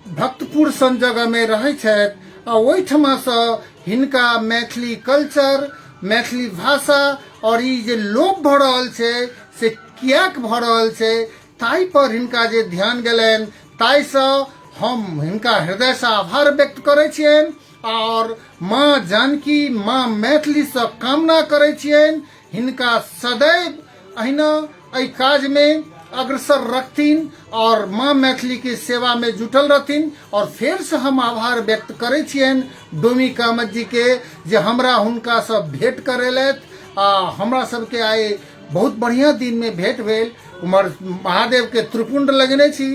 भक्तपुर सन जगह में रहै छथि आ ओहिठमा सँ हिनका मैथिली कल्चर, मैथिली भाषा और ई जे लोप भऽ रहल छै से किएक भऽ रहल छै ताहि पर हिनका जे ध्यान गेलनि, ताहिसँ हम हिनका हृदयसँ आभार व्यक्त करै छियनि और माँ जानकी, माँ मैथिलीसँ कामना करै छियनि हिनका सदैव अहिना एहि काजमे अग्रसर रखथिन और माँ मैथिली के सेवा में जुटल रहथिन। और फेर से हम आभार व्यक्त करै छियनि डोमी कामत जी के जे हमरा हुनका से भेंट करेलथि आ हमरा सबके आइ बहुत बढ़िया दिन में भेंट भेल। उम्हर महादेव के त्रिपुंड लगेने छी,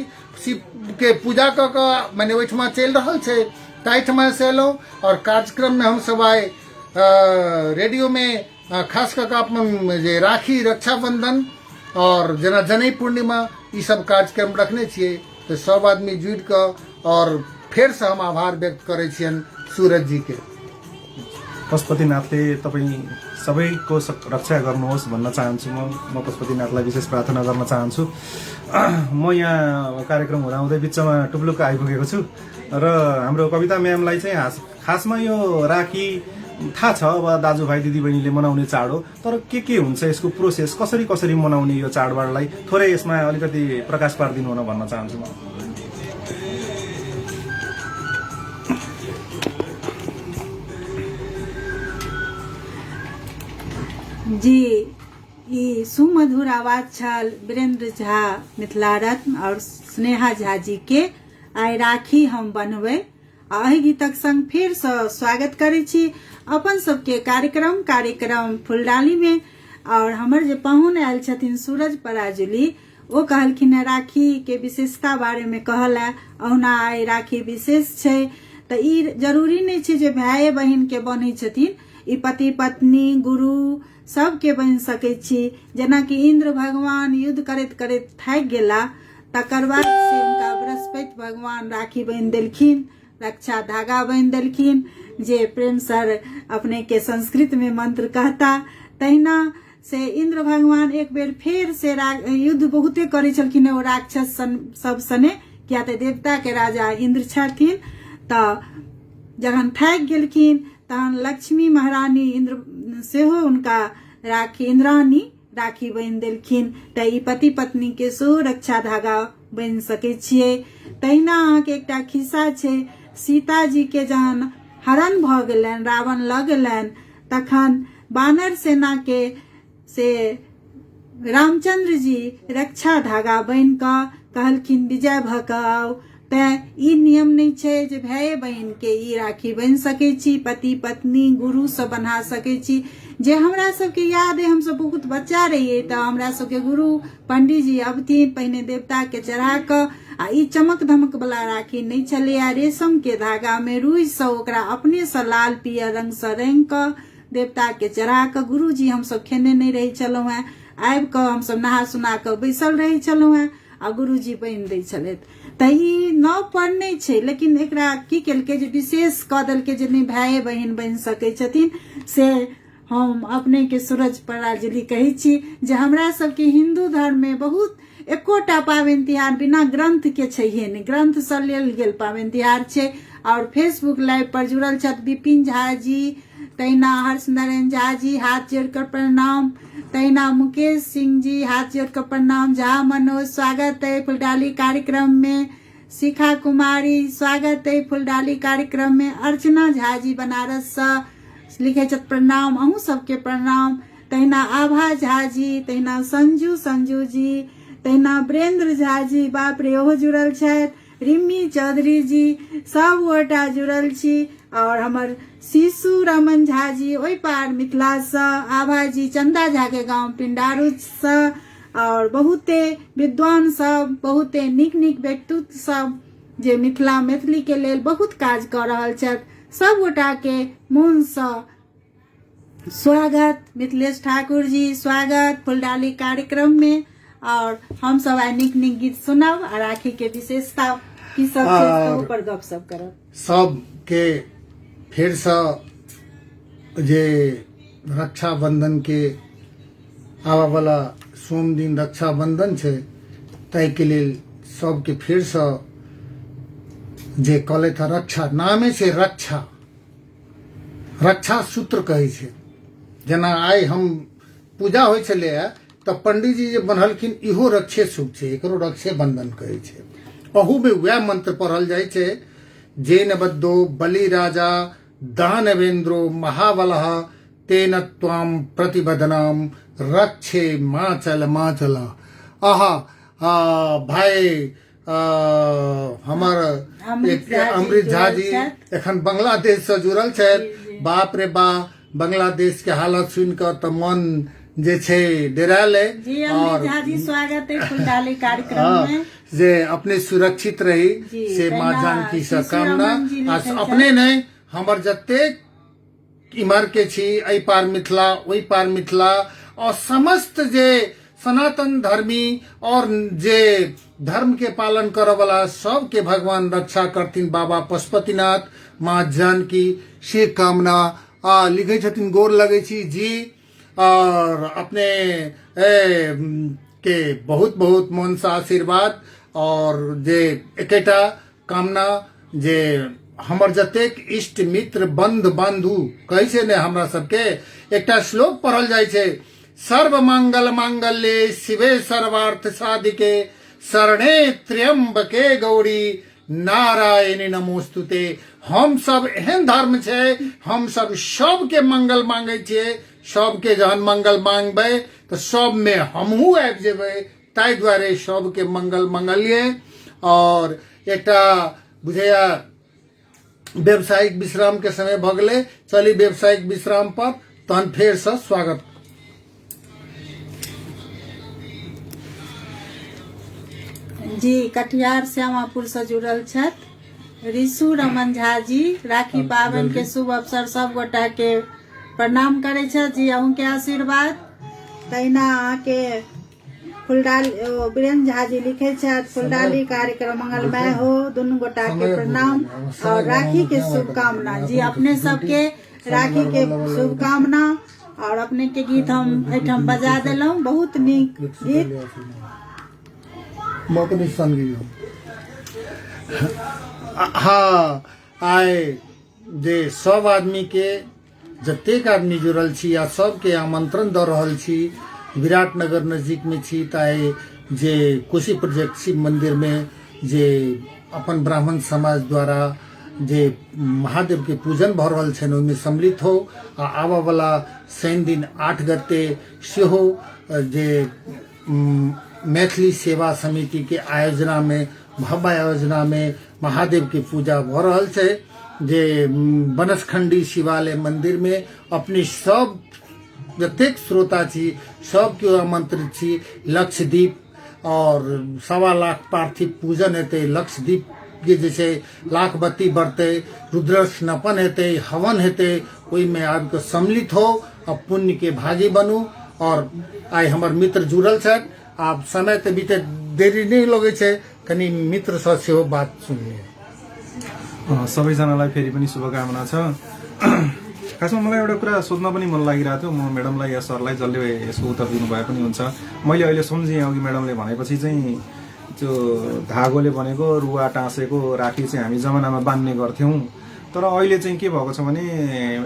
शिव के पूजा कऽ कऽ मने ओहिठमा चलि रहल छै ताहिठमा से एलहुँ। और कार्यक्रम में हमसब आइ रेडियो में खास कऽ कऽ अपन जे राखी, रक्षाबंधन और जेना जनई पूर्णिमा ई सब कार्यक्रम रखने छियै तऽ सब आदमी जुड़ि कऽ आओर फेरसँ हम आभार व्यक्त करै छियनि सूरज जीके। पशुपतिनाथले तपाईँ सबैको रक्षा गर्नुहोस् भन्न चाहन्छु। म म पशुपतिनाथलाई विशेष प्रार्थना गर्न चाहन्छु। म यहाँ कार्यक्रम हुँदाहुँदै बिचमा टुप्लुक्क आइपुगेको छु र हाम्रो कविता म्यामलाई चाहिँ खासमा यो राखी थाहा छ, अब दाजुभाइ दिदीबहिनीले मनाउने चाड हो, तर के के हुन्छ यसको प्रोसेस, कसरी कसरी मनाउने यो चाडबाडलाई थोरै यसमा अलिकति प्रकाश पारिदिनु हुन भन्न चाहन्छु म। जी, ई सुमधुर आवाज छल वीरेंद्र झा मिथिला रत्न और स्नेहा झा जी के आइ राखी हम बनबै। आ एहि गीतक संग फेर सँ स्वागत करै छी अपन सबके कार्यक्रम कार्यक्रम फुलडाली में। और हमर जे पाहुन आयल छथिन सूरज पराजुली, ओ कहलखिन हेँ राखी के विशेषता बारे में कहला। अहुना आइ राखी विशेष छै तऽ ई जरूरी नहि छै जे भाय बहिन के बन्है छथिन, ई पति पत्नी गुरु सबके बन्हि सकै छी। जेनाकि इंद्र भगवान युद्ध करैत करैत थाकि गेला, तकर बाद से हुनका बृहस्पति भगवान राखी बान्हि देलखिन, रक्षा धागा बान्हि देलखिन, जे प्रेम सर अपने के संस्कृत में मंत्र कहता। तहिना से इंद्र भगवान एक बेर फेर से युद्ध बहुते करै छलखिन ओ राक्षस सब सने, किया तऽ देवता के राजा इंद्र छथिन। तऽ जखन थाकि गेलखिन तहन लक्ष्मी महारानी इंद्र सेहो हुनका राखी इंद्रानी राखी बान्हि देलखिन। तऽ ई पति पत्नी के सेहो रक्षा धागा बान्हि सकै छियै। तहिना अहाँके एकटा खिस्सा छै, सीता जी के जहन हरण भऽ गेलनि, रावण लऽ गेलनि, तखन बानर सेना के से रामचंद्र जी रक्षा धागा बान्हि कऽ कहलखिन विजय भऽ कऽ आउ। तैं ई नियम नहि छै जे भाय बहिन के ई राखी बान्हि सकै छी, पति पत्नी गुरु से बन्हा सकै छी। जे हमरा सबके याद है, हमसब बहुत बच्चा रहियै तऽ हमरा सबके गुरु पंडीजी अबथिन, पहिने देवता के चढ़ा कऽ, आ ई चमक धमक वाला राखी नहि छलैया, रेशम के धागा में रुई से ओकरा अपने से लाल पियर रंग से रंग कऽ देवता के चढ़ा कऽ गुरुजी हमसब खेने नहि रहै छलहुँ हेँ, आबि कऽ हमसब नहा सुना कऽ बैसल रहै छलहुँ हेँ आ गुरुजी बान्हि दै छलथि। तऽ ई नव पर नहि छै, लेकिन एकरा की केलकै जे विशेष कऽ देलकै जे नहि भाय बहिन बनि सकै छथिन। से हम अपने के सूरज पराजुली कहै छी जे हमरा सबके हिन्दू धर्म में बहुत एकोटा पाबनि तिहार बिना ग्रंथ के छैहे नहि, ग्रंथ से लेल गेल पाबनि तिहार छै। और फेसबुक लाइव पर जुड़ल छथि विपिन झा जी, तहिना हर्ष नारायण झा जी हाथ जोड़ कर प्रणाम, तहिना मुकेश सिंह जी हाथ जोड़ कर प्रणाम, झा मनोज स्वागत है फुलडाली कार्यक्रम में, शिखा कुमारी स्वागत है फुलडाली कार्यक्रम में, अर्चना झा जी बनारस से लिखे छथि प्रणाम, अहूँ सबके प्रणाम, तहिना आभा झा जी, तहिना संजू संजू जी, तहिना वीरेंद्र झा जी, बाप रे ओहो जुड़ल छथि, रिम्मी चौधरी जी, सब गोटा जुड़ल छी। और हमर शिशु रमन झा जी ओहि पार मिथिला से, आभा जी चंदा झा के गांव पिंडारू से, और बहुते विद्वान सब, बहुते नीक नीक व्यक्तित्व सब जे मिथिला मैथिली के लेल बहुत काज कऽ रहल छथि, सब गोटा के मोन से स्वागत। मिथिलेश ठाकुर जी स्वागत फुलडाली कार्यक्रम में। और हम सब आइ नीक नीक गीत सुनब आ राखी के विशेषता की सब छै और पर गप सब करब। सबके फेरसँ जे रक्षाबंधन के आबयवला सोम दिन रक्षाबंधन छै, ताहिके लेल सबके फेरसँ जे कहलथि हँ रक्षा, नामे छै रक्षा, रक्षा सूत्र कहै छै। जेना आइ हम पूजा होइ छलैए तऽ पंडीजी जे बन्हलखिन इहो रक्षे सूत्र छै, एकरो रक्षे बंधन कहै छै। अहूमे वएह मंत्र पढ़ल जाइ छै, जेन बद्धो बलि राजा दानवेन्द्रो महाबलः तेन त्वाम प्रतिबदनाम रक्षे माचल माचल। आहा भाई हमर अमृत झा जी एखन बांग्लादेश से जुड़ल छथि। बाप रे बा, बांग्लादेश के हालत सुनि कऽ तऽ मन जे छै डेरायल अइ। जी, अमृत झा जी स्वागत है फुलडाली कार्यक्रम में। जे अपने सुरक्षित रही से माँ जानकी से कामना। आ अपने नहि, हमर जतेक इम्हर के छी, एहि पार मिथिला ओहि पार मिथिला और समस्त जे सनातन धर्मी और जे धर्म के पालन करऽ वाला सबके भगवान रक्षा करथिन बाबा पशुपतिनाथ, माँ जानकी, से कामना। आ लिखै छथिन गोर लगै छी जी, और अपने के बहुत बहुत मन से आशीर्वाद। और जे एकेटा कामना जे हमर जतेक इष्ट मित्र बंध बंधु कहै छै ने, हमरा सबके एकटा श्लोक पढ़ल जाइ छै, सर्व मंगल मांगल्ये शिवे सर्वार्थ साधिके शरणे त्र्यंबके गौरी नारायणी नमोस्तुते। हम सब एहन धर्म छै, हम सब सबके मंगल मांगै छियै, सबके जहन मंगल मांगबै तऽ सबमे हमहूँ आबि जेबै, ताहि दुआरे सबके मंगल मंगलियै। और एकटा बुझैया व्यावसायिक विश्राम के समय भऽ गेलै, चली व्यावसायिक विश्राम पर, तहन फेरसँ स्वागत। जी कटिहार श्यामापुर से जुड़ल छथि ऋषु रमन झा जी। राखी पाबनि के शुभ अवसर सब गोटा के प्रणाम करै छथि जी, अहूँ के आशीर्वाद। तहिना अहाँके फुलडाली वीरेंद्र झा जी लिखे छथि, फुलडाली कार्यक्रम मंगलमय हो, दुनू गोटा के प्रणाम और राखी के शुभकामना। जी अपने सबके राखी के शुभकामना। और अपने के गीत हम एहिठाम बजा देलहुँ, बहुत नीक गीत। हाँ, आइ जे सब आदमी के जतेक आदमी जुड़ल छी आ सबके आमंत्रण दऽ रहल छी, विराटनगर नजदीकमे छी तऽ आइ जे कोशी प्रोजेक्ट शिव मन्दिरमे जे अपन ब्राह्मण समाज द्वारा जे महादेवके पूजन भऽ रहल छनि ओहिमे सम्मिलित हो। आ आबऽवला शनि दिन 8 गते सेहो जे मैथिली सेवा समितिके आयोजनामे भव्य आयोजनामे महादेवके पूजा भऽ रहल छै जे बनसखंडी शिवालय मंदिरमे। अपने सब जतेक श्रोता छी सब केओ आमंत्रित छी। लक्षद्वीप और 1.25 लाख पार्थिव पूजन हेतै, लक्षद्वीप के जे छै लाख बत्ती बढ़तै, रुद्र स्नपन हेतै, हवन हेतै, ओहिमे आबि कऽ सम्मिलित हो आ पुण्य के भागी बनू। और आइ हमर मित्र जुड़ल छथि, आब समय तऽ बीते देरी नहि लगै छै, कनि मित्रसँ सेहो बात सुनि लिअ। सबैजनालाई फेरि पनि शुभकामना छ। खासमा मलाई एउटा कुरा सोध्न पनि मन लागिरहेको थियो, म म्याडमलाई या सरलाई जसले यसको उत्तर दिनुभए पनि हुन्छ। मैले अहिले सम्झेँ अघि म्याडमले भनेपछि चाहिँ त्यो धागोले बनेको रुवा टाँसेको राखी चाहिँ हामी जमानामा बाँध्ने गर्थ्यौँ, तर अहिले चाहिँ के भएको छ भने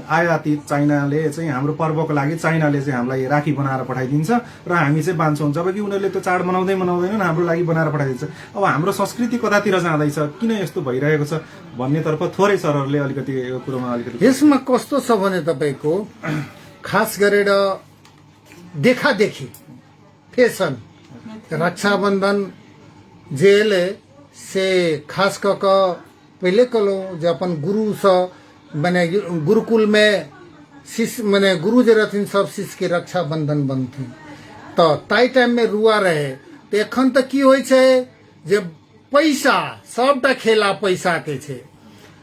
आयातित चाइनाले चाहिँ हाम्रो पर्वको लागि चाइनाले चाहिँ हामीलाई राखी बनाएर पठाइदिन्छ र हामी चाहिँ बाँध्छौँ, जबकि उनीहरूले त्यो चाड मनाउँदै मनाउँदैनन्, हाम्रो लागि बनाएर पठाइदिन्छ। अब हाम्रो संस्कृति कतातिर जाँदैछ, किन यस्तो भइरहेको छ भन्नेतर्फ थोरै सरहरूले अलिकति यो कुरोमा अलिकति यसमा कस्तो छ भने तपाईँको खास गरेर देखादेखी फेसन रक्षाबंधन जे एलै से खास कऽ कऽ पहिले कहलहुँ जे अपन गुरुसँ मने गुरुकुलमे शिष्य मने गुरु जे रहथिन सब शिष्यके रक्षाबंधन बनथिन, तऽ ताहि टाइममे रुआ रहै। तऽ एखन तऽ की होइ छै जे पैसा सबटा खेला पैसाके छै।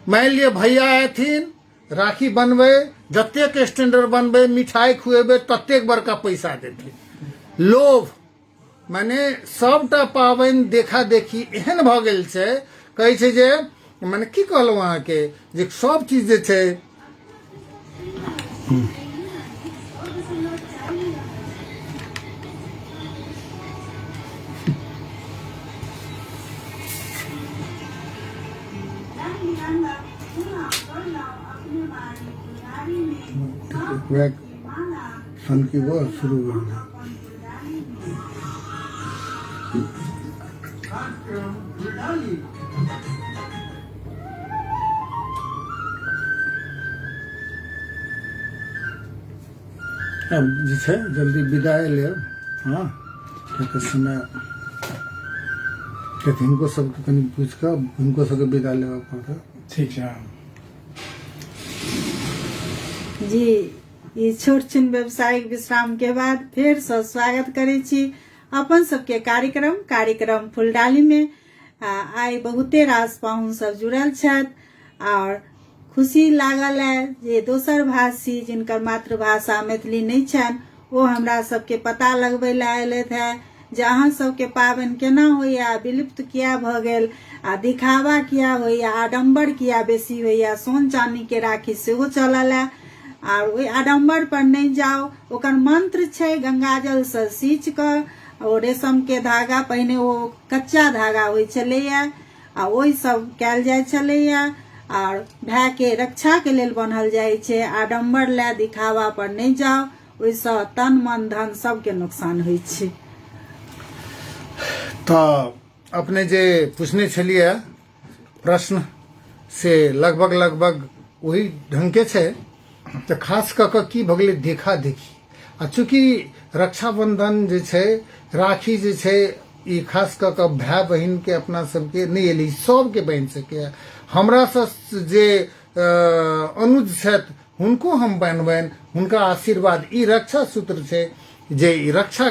मानि लिअ भैया अयथिन राखी बनबै, जतेक स्टैंडर्ड बनबै, मिठाई खुएबै, ततेक बड़का पैसा देथिन। लोभ माने सबटा पाबनि देखा देखी एहन भऽ गेल छै, कहै छै जे माने की कहलहुँ अहाँके जे सब चीज जे छै सनकी वो शुरू हो गया। अब जे छै जल्दी विदाई लेब। हाँ, कियाकि समय कियाकि हिनको सबके कनि पूछि कऽ हिनको सबके विदा लेबऽ पड़तै। ठीक छै। जी ई छोट छिन व्यावसायिक विश्राम के बाद फेर से स्वागत करै छी अपन सबके कार्यक्रम कार्यक्रम फुलडाली में। आइ बहुते रास पाहुन सब जुड़ल छथि और खुशी लागल है जे दोसर भाषी जिनकर मातृभाषा मैथिली नहीं छनि ओ हमरा सबके पता लगबै लए अयलथि हे जे अहाँ सबके पाबनि केना होइया, विलुप्त किया भऽ गेल आ दिखावा किया होइया, आडम्बर किया बेसी होइया। सोन चानी के राखी सेहो चलल है आर ओहि आडम्बर पर नहि जाउ। ओकर मंत्र छै गंगाजल से सींच कऽ ओ रेशम के धागा, पहिने ओ कच्चा धागा होइ छलैया आ ओहि सब कयल जाइ छलैया आर भाय के रक्षा के लेल बान्हल जाइ छै। आडम्बर लए दिखावा पर नहि जाउ, ओहिसँ तन मन धन सबके नुकसान होइ छै। तऽ अपने जे पूछने छलियै प्रश्न से लगभग लगभग ओही ढंगके छै। तऽ खास कऽ कऽ की भऽ गेलै देखा देखी, आ चूँकि रक्षाबंधन जे छै, राखी जे छै, ई खास कऽ कऽ भाय बहिनके अपना सबके नहि एलै, सबके बहिन सबके। हमरासँ जे अनुज छथि हुनको हम बन्हबनि, हुनका आशीर्वाद। ई रक्षा सूत्र छै जे ई रक्षा,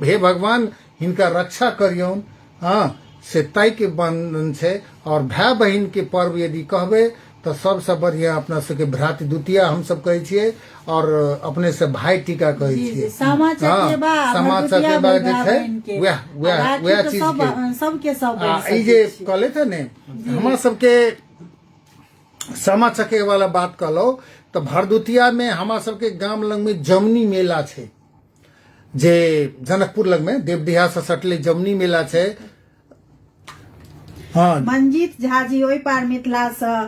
हे भगवान हिनका रक्षा करियौन, हँ से ताहिके बंधन छै। आओर भाय बहिनके पर्व यदि कहबै तऽ सबसँ बढ़िआँ अपना सबके भ्रातृ द्वितीया हमसब कहै छियै आओर अपने से भाय टीका कहै जी जी छियै। सामा हँ चकेबा आ सामा भरदुतिया चकेबा भेल जे भाय छै बहिन के, वएह आ वएह राखी वएह तऽ चीज सब के सबके सब आ बन्हि ई सकै जे छी। कहले ने हमरा सबके सामा चकेबा वाला बात कहलहुँ तऽ भरदुतिया में हमरा सबके गाम लग में जमनी मेला छै, जे जनकपुर लग में देवडीहा से सटले जमनी मेला छै। हाँ मंजीत झा जी ओहि पार मिथिला से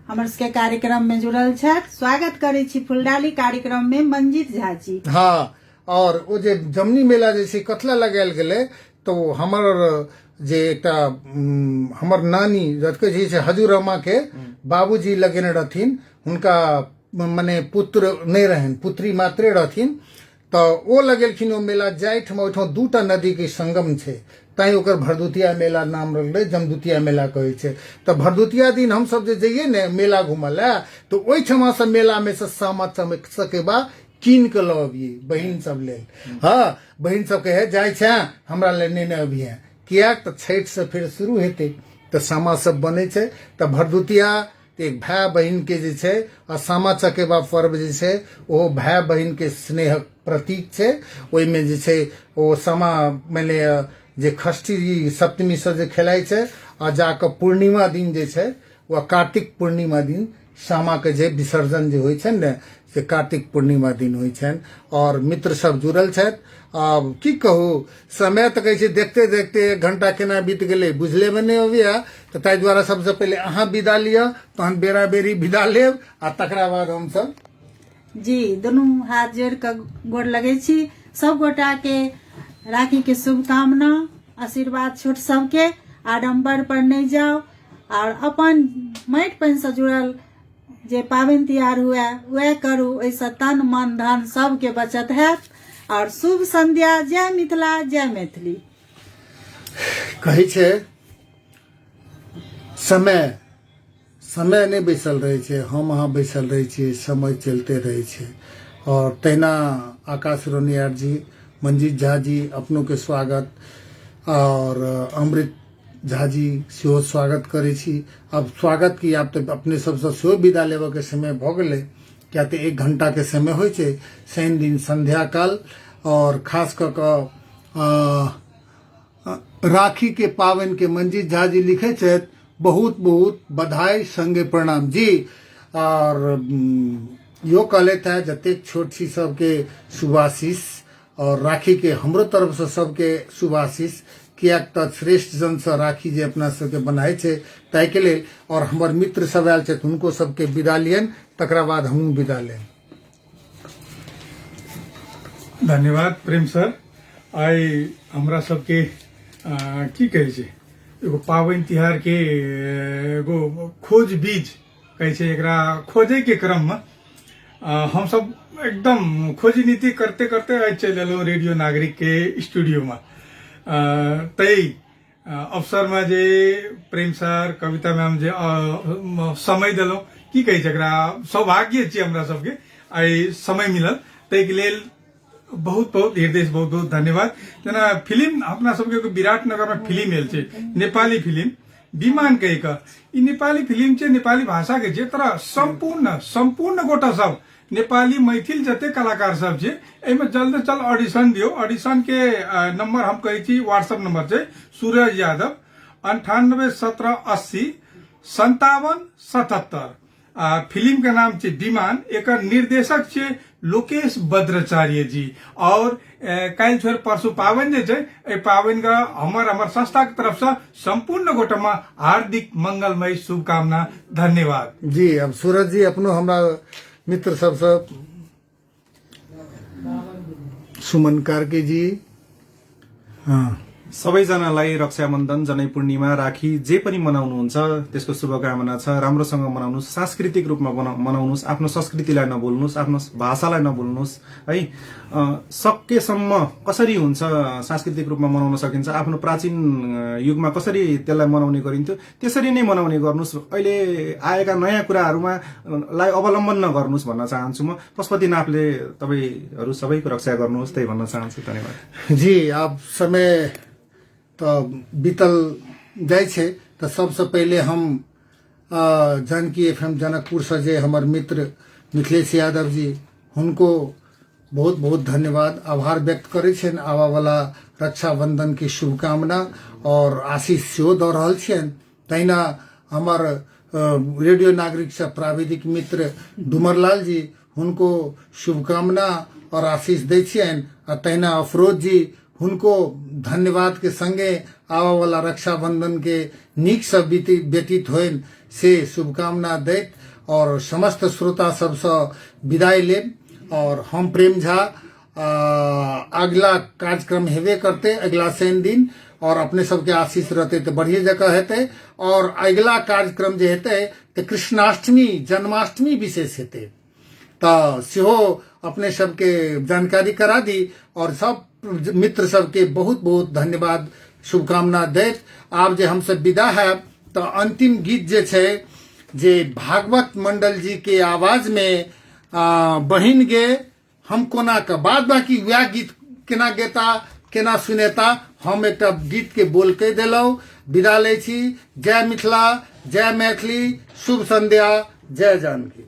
हमर सबके कार्यक्रम में जुड़ल छथि, स्वागत करै छी फुलडाली कार्यक्रम में मंजीत झा जी। हाँ, और ओ जे जमनी मेला जे छै कथला लगायल गेलै तऽ ओ हमर जे एकटा हमर नानी जतके जे छै हजूरमा के बाबूजी लगेने रहथिन, हुनका मने पुत्र नहि रहनि, पुत्री मात्रे रहथिन, तऽ ओ लगेलखिन ओ मेला जाहिठाम ओहिठाम दूटा नदीके संगम छै, तैँ ओकर भरदुतिया मेला नाम रहलै, जमदुतिया मेला कहै छै। तऽ भरदुतिया दिन हमसब जे जइयै ने मेला घूमऽ लए तऽ ओहिठमासँ मेलामे से सामा चकेबा कीन कऽ लऽ अबियै बहिन सब लेल। हँ बहिन सब कहे जाइ छै हमरा लेल नेने अबिहे, किएक तऽ छठि से फेर शुरू हेतै तऽ सामा सब बनै छै। तऽ भरदुतिया एक भाय बहिन के जे छै आ सामा चकेबा पर्व जे छै ओहो भाय बहिन के स्नेहक प्रतीक छै। ओहिमे जे छै ओ सामा मानि लिअ जे षष्ठी सप्तमी से जे खेलाइ छै आ जाकऽ पूर्णिमा दिन जे छै वा कार्तिक पूर्णिमा दिन सामा के जे विसर्जन जे होइ छनि ने से कार्तिक पूर्णिमा दिन होइ छनि। और मित्र सब जुड़ल छथि। आब की कहू, समय तऽ कहै छै देखते देखते एक घंटा केना बीत गेलै बुझले मे नहि अबैया, तऽ ताहि दुआरे सबसँ पहिले अहाँ विदा लिअ, तहन बेरा बेरी विदा लेब आ तकरा बाद हमसब। जी दुनू हाथ जोड़ कऽ गोर लगै छी सब गोटा के, राखी के शुभकामना आशीर्वाद छोट सबके। आडम्बर पर नहि जाउ और अपन माटि पानि से जुड़ल जे पाबनि तिहार हुए वएह करू, ओहिसँ तन मन धन सबके बचत हैत। और शुभ संध्या, जय मिथिला जय मैथिली। कहै छै समय समय नहि बैसल रहै छै, हम अहाँ बैसल रहै छियै, समय चलिते रहै छै। और तहिना आकाश रोनियार जी, मंजीत झा जी अपनोके स्वागत, और अमृत झा जी सेहो स्वागत करै छी। आब स्वागत की, आब तऽ अपने सबसँ सेहो विदा लेबऽके समय भऽ गेलै, किया तऽ एक घंटाके समय होइ छै शनि दिन संध्या काल। और खास कऽ कऽ राखी के पाबनि के मंजीत झा जी लिखै छथि बहुत बहुत बधाई संगे प्रणाम जी। और इहो कहलथि है जतेक छोट छी सबके शुभाशीष, और राखी के हमरो तरफ से सबके शुभाशीष, किएक तऽ श्रेष्ठ जनसँ राखी जे अपना सबके बनाइ छै ताहिके लेल। और हमर मित्र सब आयल छथि हुनको सबके विदा लियनि, तकरा बाद हमहूँ विदा लेब। धन्यवाद प्रेम सर। आइ हमरा सबके की कहै छै एगो पाबनि तिहार के एगो खोज बीज कहै छै, एकरा खोजे के क्रम में हमसब एकदम खोजी नीति करते करते आइ चलि एलहुँ रेडियो नागरिक के स्टूडियो में। तै अवसर में जे प्रेम सर कविता मैम जे समय देलहुँ, की कहै छै एकरा, सौभाग्य छी हमरा सबके आइ समय मिलल, ताहिके लेल बहुत बहुत हृदय से बहुत बहुत धन्यवाद। जेना फिल्म अपना सबके एगो विराटनगर में फिल्म आयल छै, नेपाली फिल्म विमान कहि कऽ, ई नेपाली फिल्म छै, नेपाली भाषा के छै, तर सम्पूर्ण गोटा सब नेपाली मैथिल जते कलाकार सब छै एहिमे जल्द से जल्द ऑडिशन दियौ। ऑडिशन के नंबर हम कहै छी, व्हाट्सएप नंबर छै सूरज यादव 98 17 80 57 77। फिल्म के नाम छै विमान, एकर निर्देशक छै लोकेश बद्राचार्य जी। और काल्हि छोड़ परसू पाबनि जे छै, एहि पाबनि के हमर हमर संस्था के तरफ से संपूर्ण गोटमा हार्दिक मंगलमय शुभकामना, धन्यवाद। जी, अब सूरज जी अपनो हमरा मित्र सबसँ सुमन कार्की जी, हाँ, सबैजनालाई रक्षाबन्धन, जनै पूर्णिमा, राखी जे पनि मनाउनुहुन्छ त्यसको शुभकामना छ। राम्रोसँग मनाउनुहोस्, सांस्कृतिक रूपमा मनाउनुहोस्, आफ्नो संस्कृतिलाई नभुल्नुहोस्, आफ्नो भाषालाई नभुल्नुहोस् है। सकेसम्म कसरी हुन्छ सांस्कृतिक रूपमा मनाउन सकिन्छ, आफ्नो प्राचीन युगमा कसरी त्यसलाई मनाउने गरिन्थ्यो त्यसरी नै मनाउने गर्नुहोस्। अहिले आएका नयाँ कुराहरूमा लाई अवलम्बन नगर्नुहोस् भन्न चाहन्छु म। पशुपतिनाथले तपाईँहरू सबैको रक्षा गर्नुहोस्, त्यही भन्न चाहन्छु। धन्यवाद। जी, आब समय तऽ बीतल जाइ छै, तऽ सबसँ पहिले हम जानकी एफ एम जनकपुरसँ जे हमर मित्र मिथिलेश यादव जी, हुनको बहुत बहुत धन्यवाद आभार व्यक्त करै छियनि। आबऽवला रक्षाबंधन के शुभकामना और आशीष सेहो दऽ रहल छियनि। तहिना हमर रेडियो नागरिकसँ प्राविधिक मित्र डुमरलाल जी, हुनको शुभकामना और आशीष दै छियनि। आ तहिना अफरोज जी, हुनको धन्यवाद के संगे आबऽवला रक्षाबंधन के नीकसँ व्यतीत होइन से शुभकामना दैत और समस्त श्रोता सबसँ विदाई लेब। और हम प्रेम झा, अगला कार्यक्रम हेबे करते अगला शनि दिन, और अपने सबके आशीष रहते तो बढ़िया जगह हेतै। और अगला कार्यक्रम जे हेतै तऽ कृष्णाष्टमी जन्माष्टमी विशेष हेतै, तऽ सेहो अपने सबके जानकारी करा दी। और सब मित्र सबके बहुत बहुत धन्यवाद शुभकामना दैत आब जे हमसब विदा है, तऽ अंतिम गीत जे छै जे भागवत मंडल जी के आवाज में बहिन गे हम कोना के, बाद बाकी वएह गीत केना गेता केना सुनेता, हम एकटा गीत के बोल कहि देलहुँ। विदा लै छी। जय मिथिला, जय मैथिली, शुभ संध्या, जय जानकी।